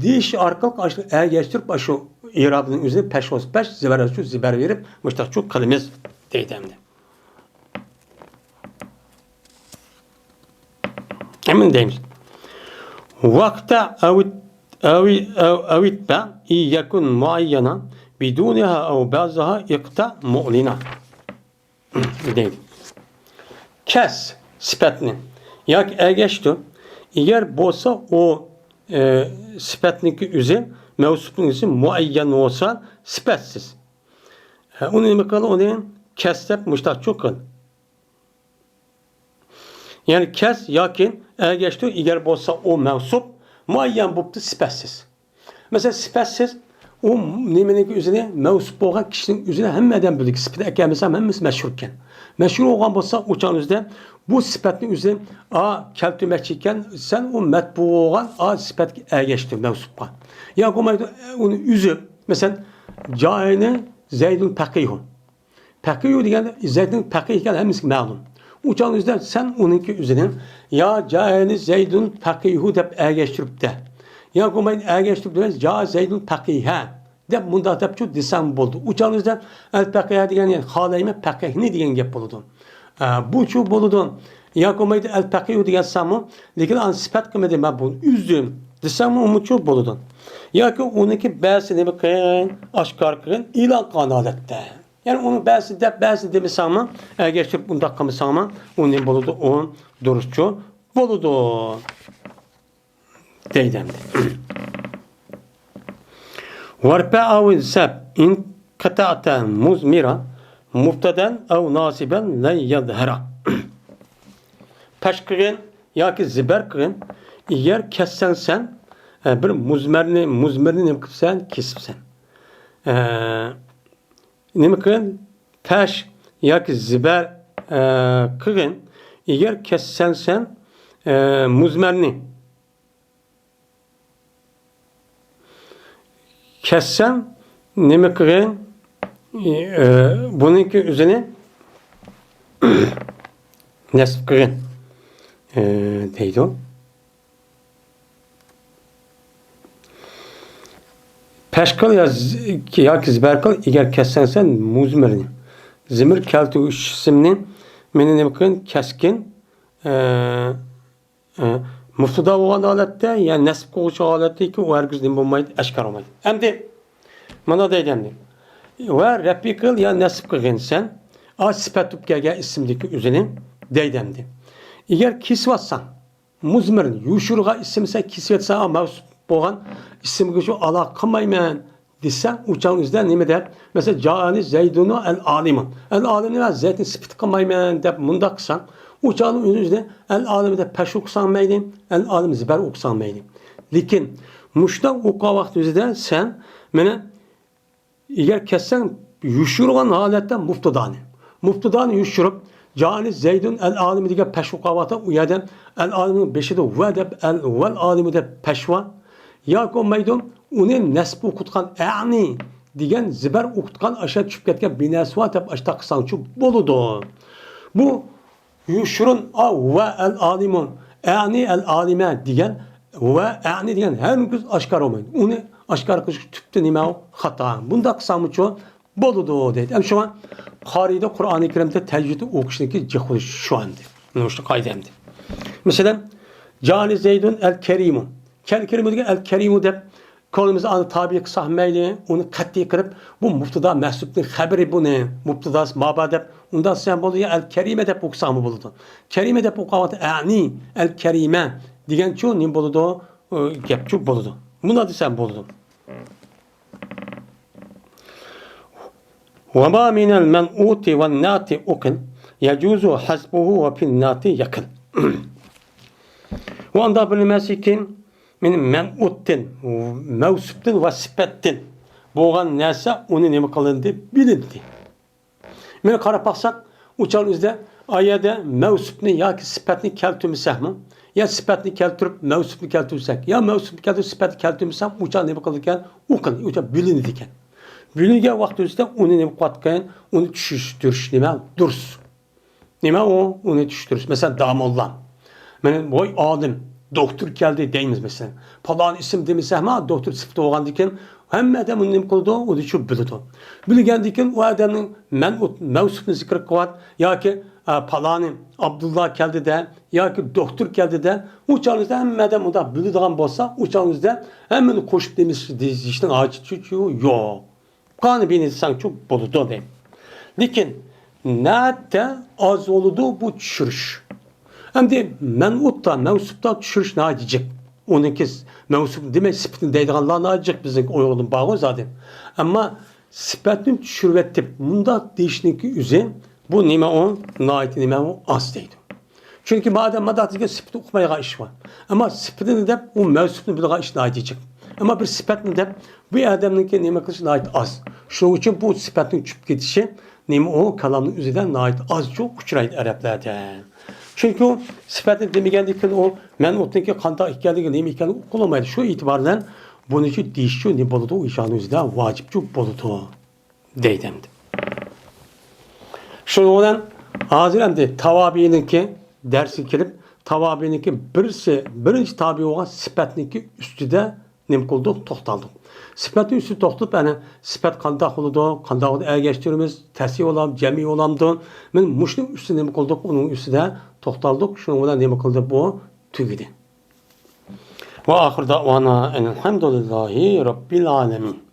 دېيىش ئارقىلىق ئاشۇ ئەگەشتۈرۈپ، ئاشۇ ئېرابىنىڭ ئۆزىنى پەش بولسا پەش، زىبەر بولسا زىبەر بېرىپ، مۇشتاقچۇ قىلىمىز دەيدۇ ئەمدى. ئەمىن دەيمىز. ۋاقتا ئەۋىت، ئەۋى، ئەۋ-، ئەۋىتبە، ئىن يەكۇن مۇئەييەنا، بىدۇنىھا ئەۋ بەزىھا ئىقتا مۇئلىنا. دەيدۇ. كەس سۈپەتنى ياكى ئەگەشتۈر. ئەگەر بولسا ئۇ، ئە، سۈپەتنىڭكى ئۆزى، مەۋسۇپنىڭ ئۆزى مۇئەييەن بولسا سۈپەتسىز. ھە، ئۇنى نېمە قىل؟ ئۇنى كەس دەپ مۇشتاقچۇ قىل. يەنى كەس ياكى ئەگەشتۈر، ئەگەر بولسا ئۇ مەۋسۇپ، مۇئەييەن بوپتۇ، سۈپەتسىز. مەسىلەن، سۈپەتسىز، ئۇ نېمىنىڭكى ئۆزىنى، مەۋسۇپ بولغان كىشىنىڭ ئۆزىنى ھەممە ئادەم بىلىدۇ. سۈپىتى ئەكەلمىسەم، ھەممىسى مەشھۇركەن. مەشھۇر بولغان بولسا، ئۇ چاغنىڭ ئۆزىدە بۇ سۈپەتنى ئۆزى، ئا، كەلتۈرمەكچى ئىكەن، سەن ئۇ مەتبۇ بولغان، ئا، سۈپەتكە ئەگەشتۈر مەۋسۇپقا. ياكى بولمايدۇ، ئۇنى ئۈزۈپ، مەسىلەن، جائەنى زەيدۇن پەقىھۇ. پەقىھۇ دېگەن زەيدنىڭ پەقىھ ئىكەن ھەممىسىگە مەلۇم. ئۇ چاغنىڭ ئۆزىدە سەن ئۇنىڭكى ئۆزىنى، يا جائەنى زەيدۇن پەقىھۇ دەپ ئەگەشتۈرۈپ دە. ياكى بولمايدۇ، ئەگەشتۈرۈپ دېمەس، جائە زەيدۇن پەقىھە دەپ مۇنداق دەپ شۇ دېسەڭ بولىدۇ. ئۇ چاغنىڭ ئۆزىدە ئەل پەقىھە دېگەن، يەنى خالايمەن پەقىھنى دېگەن گەپ بولىدۇ. ئە، بۇچۇ بولىدۇ. ياكى بولمايدۇ، ئەل پەقىھۇ دېگەن سەنمۇ، لېكىن ئانى سۈپەت قىلمىدى، مەن بۇنى ئۈزدۈم دېسەڭمۇ ئۇمۇچۇ بولىدۇ. ياكى ئۇنىڭكى بەزى نېمە قىلغىن، ئاشكارا قىلغىن، ئېلان قىلغان ھالەتتە. يەنى ئۇنى بەزى دەپ، بەزى دېمىسەڭمۇ، ئەگەشتۈرۈپ ئۇنداق قىلمىساڭمۇ، ئۇ نېمە بولىدۇ؟ ئۇ دۇرۇسچۇ بولىدۇ. دەيدۇ ئەمدى. ۋەرپە ئەۋ ئىنسەب ئىن قەتەئتە مۇزمىرا مۇبتەدەن ئەۋ ناسىبەن لەن يەزھەرا. پەش قىلغىن ياكى زىبەر قىلغىن، ئېگەر كەسسەڭ سەن، ئە، بىر مۇزمەرنى، مۇزمىرنى نېمە قىپسەن؟ كېسىپسەن. ئە، نېمە قىلغىن؟ پەش ياكى زىبەر، ئە، قىلغىن. ئېگەر كەسسەڭ سەن، ئە، مۇزمەرنى. كەسسەڭ نېمە قىلغىن؟ ئە، بۇنىڭكى ئۆزىنى نەسب قىلغىن، ئە، دەيدۇ. پەش قىل يا ز-، ياكى زىبەر قىل، ئېگەر كەسسەڭ سەن مۇزمىرنى. زىمىر كەلتۈرگۈچ ئىسىمنى مېنى نېمە قىلغىن؟ كەسكىن، ئە، ئە، مۇبتىدا بولغان ھالەتتە يا نەسب قىلغۇچى ھالەتتىكى ئۇ ھەرگىز نېمە بولمايدۇ؟ ئاشكارا بولمايدۇ. ئەمدى مانا دەيدۇ ئەمدى. ۋە رەپئى قىل يا نەسب قىلغىن سەن. ئا، سۈپەت بولۇپ كەلگەن ئىسىمدىكى ئۆزىنى دەيدۇ ئەمدى. ئېگەر كېسىۋاتساڭ، مۇزمىرنى يوشۇرغان ئىسىم سەن كېسىۋەتسەڭ، مەۋسۇپ بولغان ئىسىمگە شۇ ئالاقە قىلمايمەن دېسەڭ، ئۇ چاغنىڭ ئۆزىدە نېمە دەپ، مەسىلەن، جائەنى زەيدۇنۇ ئەل ئالىمۇ. ئەل ئالىمنى ۋە زەيدنى سۈپەت قىلمايمەن دەپ مۇنداق قىلساڭ، ئۇ چاغنىڭ ئۆزىدە ئەل ئالىمى دەپ پەش ئوقۇساڭ مەيلى، ئەل ئالىمى زىبەر ئوقۇساڭ مەيلى. لېكىن مۇشۇنداق ئوقۇغان ۋاقتىمىزدا سەن مانا ئېگەر كەتسەڭ يوشۇرغان ھالەتتە مۇبتىدانى. مۇبتىدانى يوشۇرۇپ، جائەنى زەيدۇن ئەل ئالىمى دېگەن پەش ئوقۇۋاتىدۇ. ئۇ يەردە ئەل ئالىمنىڭ بېشىدا ۋە دەپ، ئەل ۋەل ئالىمى دەپ پەش بار. ياكى بولمايدۇ، ئۇنى نەسب ئوقۇتقان ئەنى دېگەن زىبەر ئوقۇتقان ئاشا چۈشۈپ كەتكەن بىنەسى بار دەپ ئاشتاق قىلساڭچۇ بولىدۇ. بۇ يوشۇرۇن، ئا، ۋە ئەل ئالىمۇ، ئەنى ئەل ئالىمە دېگەن ۋە ئەنى دېگەن ھەرگىز ئاشكارا بولمايدۇ. ئۇنى ئاشكارا قىلىش تۈپتە نېمە ئۇ؟ خاتا. بۇنداق قىلساڭمۇچۇ بولىدۇ دەيدۇ. ئەمدى شۇڭا قارىيدا قۇرئانى كەرىمدە تەجۋىدنى ئوقۇشنىڭكى جىق بولۇشى شۇ ئەمدى. مانا شۇ قائىدە ئەمدى. مەسىلەن، جائەنى زەيدۇن ئەل كەرىمۇ. كەل كەرىمۇ دېگەن ئەل كەرىمۇ دەپ كۆڭلىمىزدە ئانى تابىئ قىلساق مەيلى، ئۇنى قەتئىي قىلىپ، بۇ مۇبتىدا مەھسۇپنىڭ خەبىرى بۇنى، مۇبتىداسى مابا دەپ، ئۇنداق دېسەم بولىدۇ، يا ئەل كەرىمە دەپ ئوقۇساڭمۇ بولىدۇ. كەرىمە دەپ ئوقۇۋاتقان ئەنى، ئەل كەرىمە دېگەنچۇ نېمە بولىدۇ؟ ئۇ گەپچۇ بولىدۇ. مۇنداق دېسەم بولىدۇ. ۋەما مىنەل مەنئۇتى ۋەننەئتى ئۇقىل، يەجۇزۇ ھەزفۇھۇ ۋە فىننەئتى يەقىل. ۋە ئانداق بىر نېمەسىكى، مېنى مەنئۇتتىن، مەۋسۇپتىن ۋە سۈپەتتىن بولغان نەرسە ئۇنى نېمە قىلىندى؟ بىلىندى. مانا قاراپ باقساق، ئۇ چاغنىڭ ئۆزىدە ئا يەردە مەۋسۇپنى ياكى سۈپەتنى كەلتۈرمىسەكمۇ، يا سۈپەتنى كەلتۈرۈپ مەۋسۇپنى كەلتۈرسەك، يا مەۋسۇپنى كەلتۈرۈپ سۈپەتنى كەلتۈرمىسەم، ئۇ چاغ نېمە قىلىدىكەن؟ ئۇ قىل-، ئۇ چاغ بىلىنىدىكەن. بىلىنگەن ۋاقتىمىزدا ئۇنى نېمە قىلىۋاتقان؟ ئۇنى چۈشۈشتۈرۈش نېمە؟ دۇرۇس. نېمە ئۇ؟ ئۇنى چۈشۈشتۈرۈش. مەسىلەن، داموللا. مانا، ۋاي ئالىم، دوكتور كەلدى دەيمىز، مەسىلەن. پالان ئىسىم دېمىسەكمۇ، دوكتور سۈپىتى بولغاندىن كېيىن، ھەممە ئادەم ئۇنى نېمە قىلىدۇ؟ ئۇنى شۇ بىلىدۇ. بىلگەندىن كېيىن ئۇ ئادەمنىڭ مەنئۇت، مەۋسۇپنى زىكىر قىلىۋات، ياكى، ئە، پالانى ئابدۇللا كەلدى دە، ياكى دوكتور كەلدى دە، ئۇ چاغىمىزدا ھەممە ئادەم ئۇنداق بىلىدىغان بولسا، ئۇ چاغىمىزدا ھەممىنى قوشۇپ دېمىش-، دېيىشنىڭ ھاجىتى يوق. قانى بىنى دېسەڭچۇ بولىدۇ دەيمەن. لېكىن نەتتە ئاز بولىدۇ بۇ چۈشۈرۈش. ئەمدى مەنئۇتتا، مەۋسۇپتا چۈشۈرۈش ناھايىتى جىق. ئۇنىڭكى مەۋسۇپ دېمەي، سۈپىتىنى دەيدىغانلار ناھايىتى جىق بىزنىڭ ئۇيغۇردىن بارغۇ زادى. ئەمما سۈپەتنى چۈشۈرۈۋېتىپ، مۇنداق دېيىشنىڭكى ئۆزى، بۇ نېمە ئۇ؟ ناھايىتى نېمە ئۇ؟ ئاز دەيدۇ. چۈنكى مادەم ماداق دېگەن سۈپىتى ئۇقمايدىغان ئىش بار. ئەمما سۈپىتىنى دەپ، ئۇ مەۋسۇپنى بىلىدىغان ئىش ناھايىتى جىق. ئەمما بىر سۈپەتنى دەپ، بۇ ئادەمنىڭكى نېمە قىلىشى ناھايىتى ئاز. شۇنىڭ ئۈچۈن بۇ سۈپەتنىڭ چۈشۈپ كېتىشى نېمە ئۇ كالامنىڭ ئۆزىدە ناھايىتى ئازچۇق ئۇچرايدۇ ئەرەبلەردە. چۈنكى ئۇ سۈپەتنى دېمىگەندىن كېيىن ئۇ مەنئۇتنىڭكى قانداق ئىكەنلىكى، نېمە ئىكەنلىكى ئۇقۇلمايدۇ. شۇ ئېتىبار بىلەن بۇنى شۇ دېيىشچۇ نېمە بولىدۇ، ئۇ ئىشانىڭ ئۆزىدە ۋاجىپچۇ بولىدۇ دەيدۇ ئەمدى. شۇنىڭ بىلەن ھازىر ئەمدى تاۋابىئىنىڭكى دەرسىگە كېلىپ، تاۋابىئىنىڭكى بىرسى، بىرىنچى تابىئى بولغان سۈپەتنىڭكى ئۈستىدە نېمە قىلدۇق؟ توختالدۇق. سۈپەتنىڭ ئۈستىدە توختىلىپ، ئەنە سۈپەت قانداق بولىدۇ؟ قانداق بولىدۇ؟ ئەگەشتۈرىمىز، تەسنىيە بولامدۇ، جەمئىي بولامدۇ؟ مانا مۇشۇنىڭ ئۈستىدە نېمە قىلدۇق؟ ئۇنىڭ ئۈستىدە توختالدۇق. شۇنىڭ بىلەن نېمە قىلدى؟ بۇ تۈگىدى. وآخر دعوانا أن الحمد لله رب العالمين.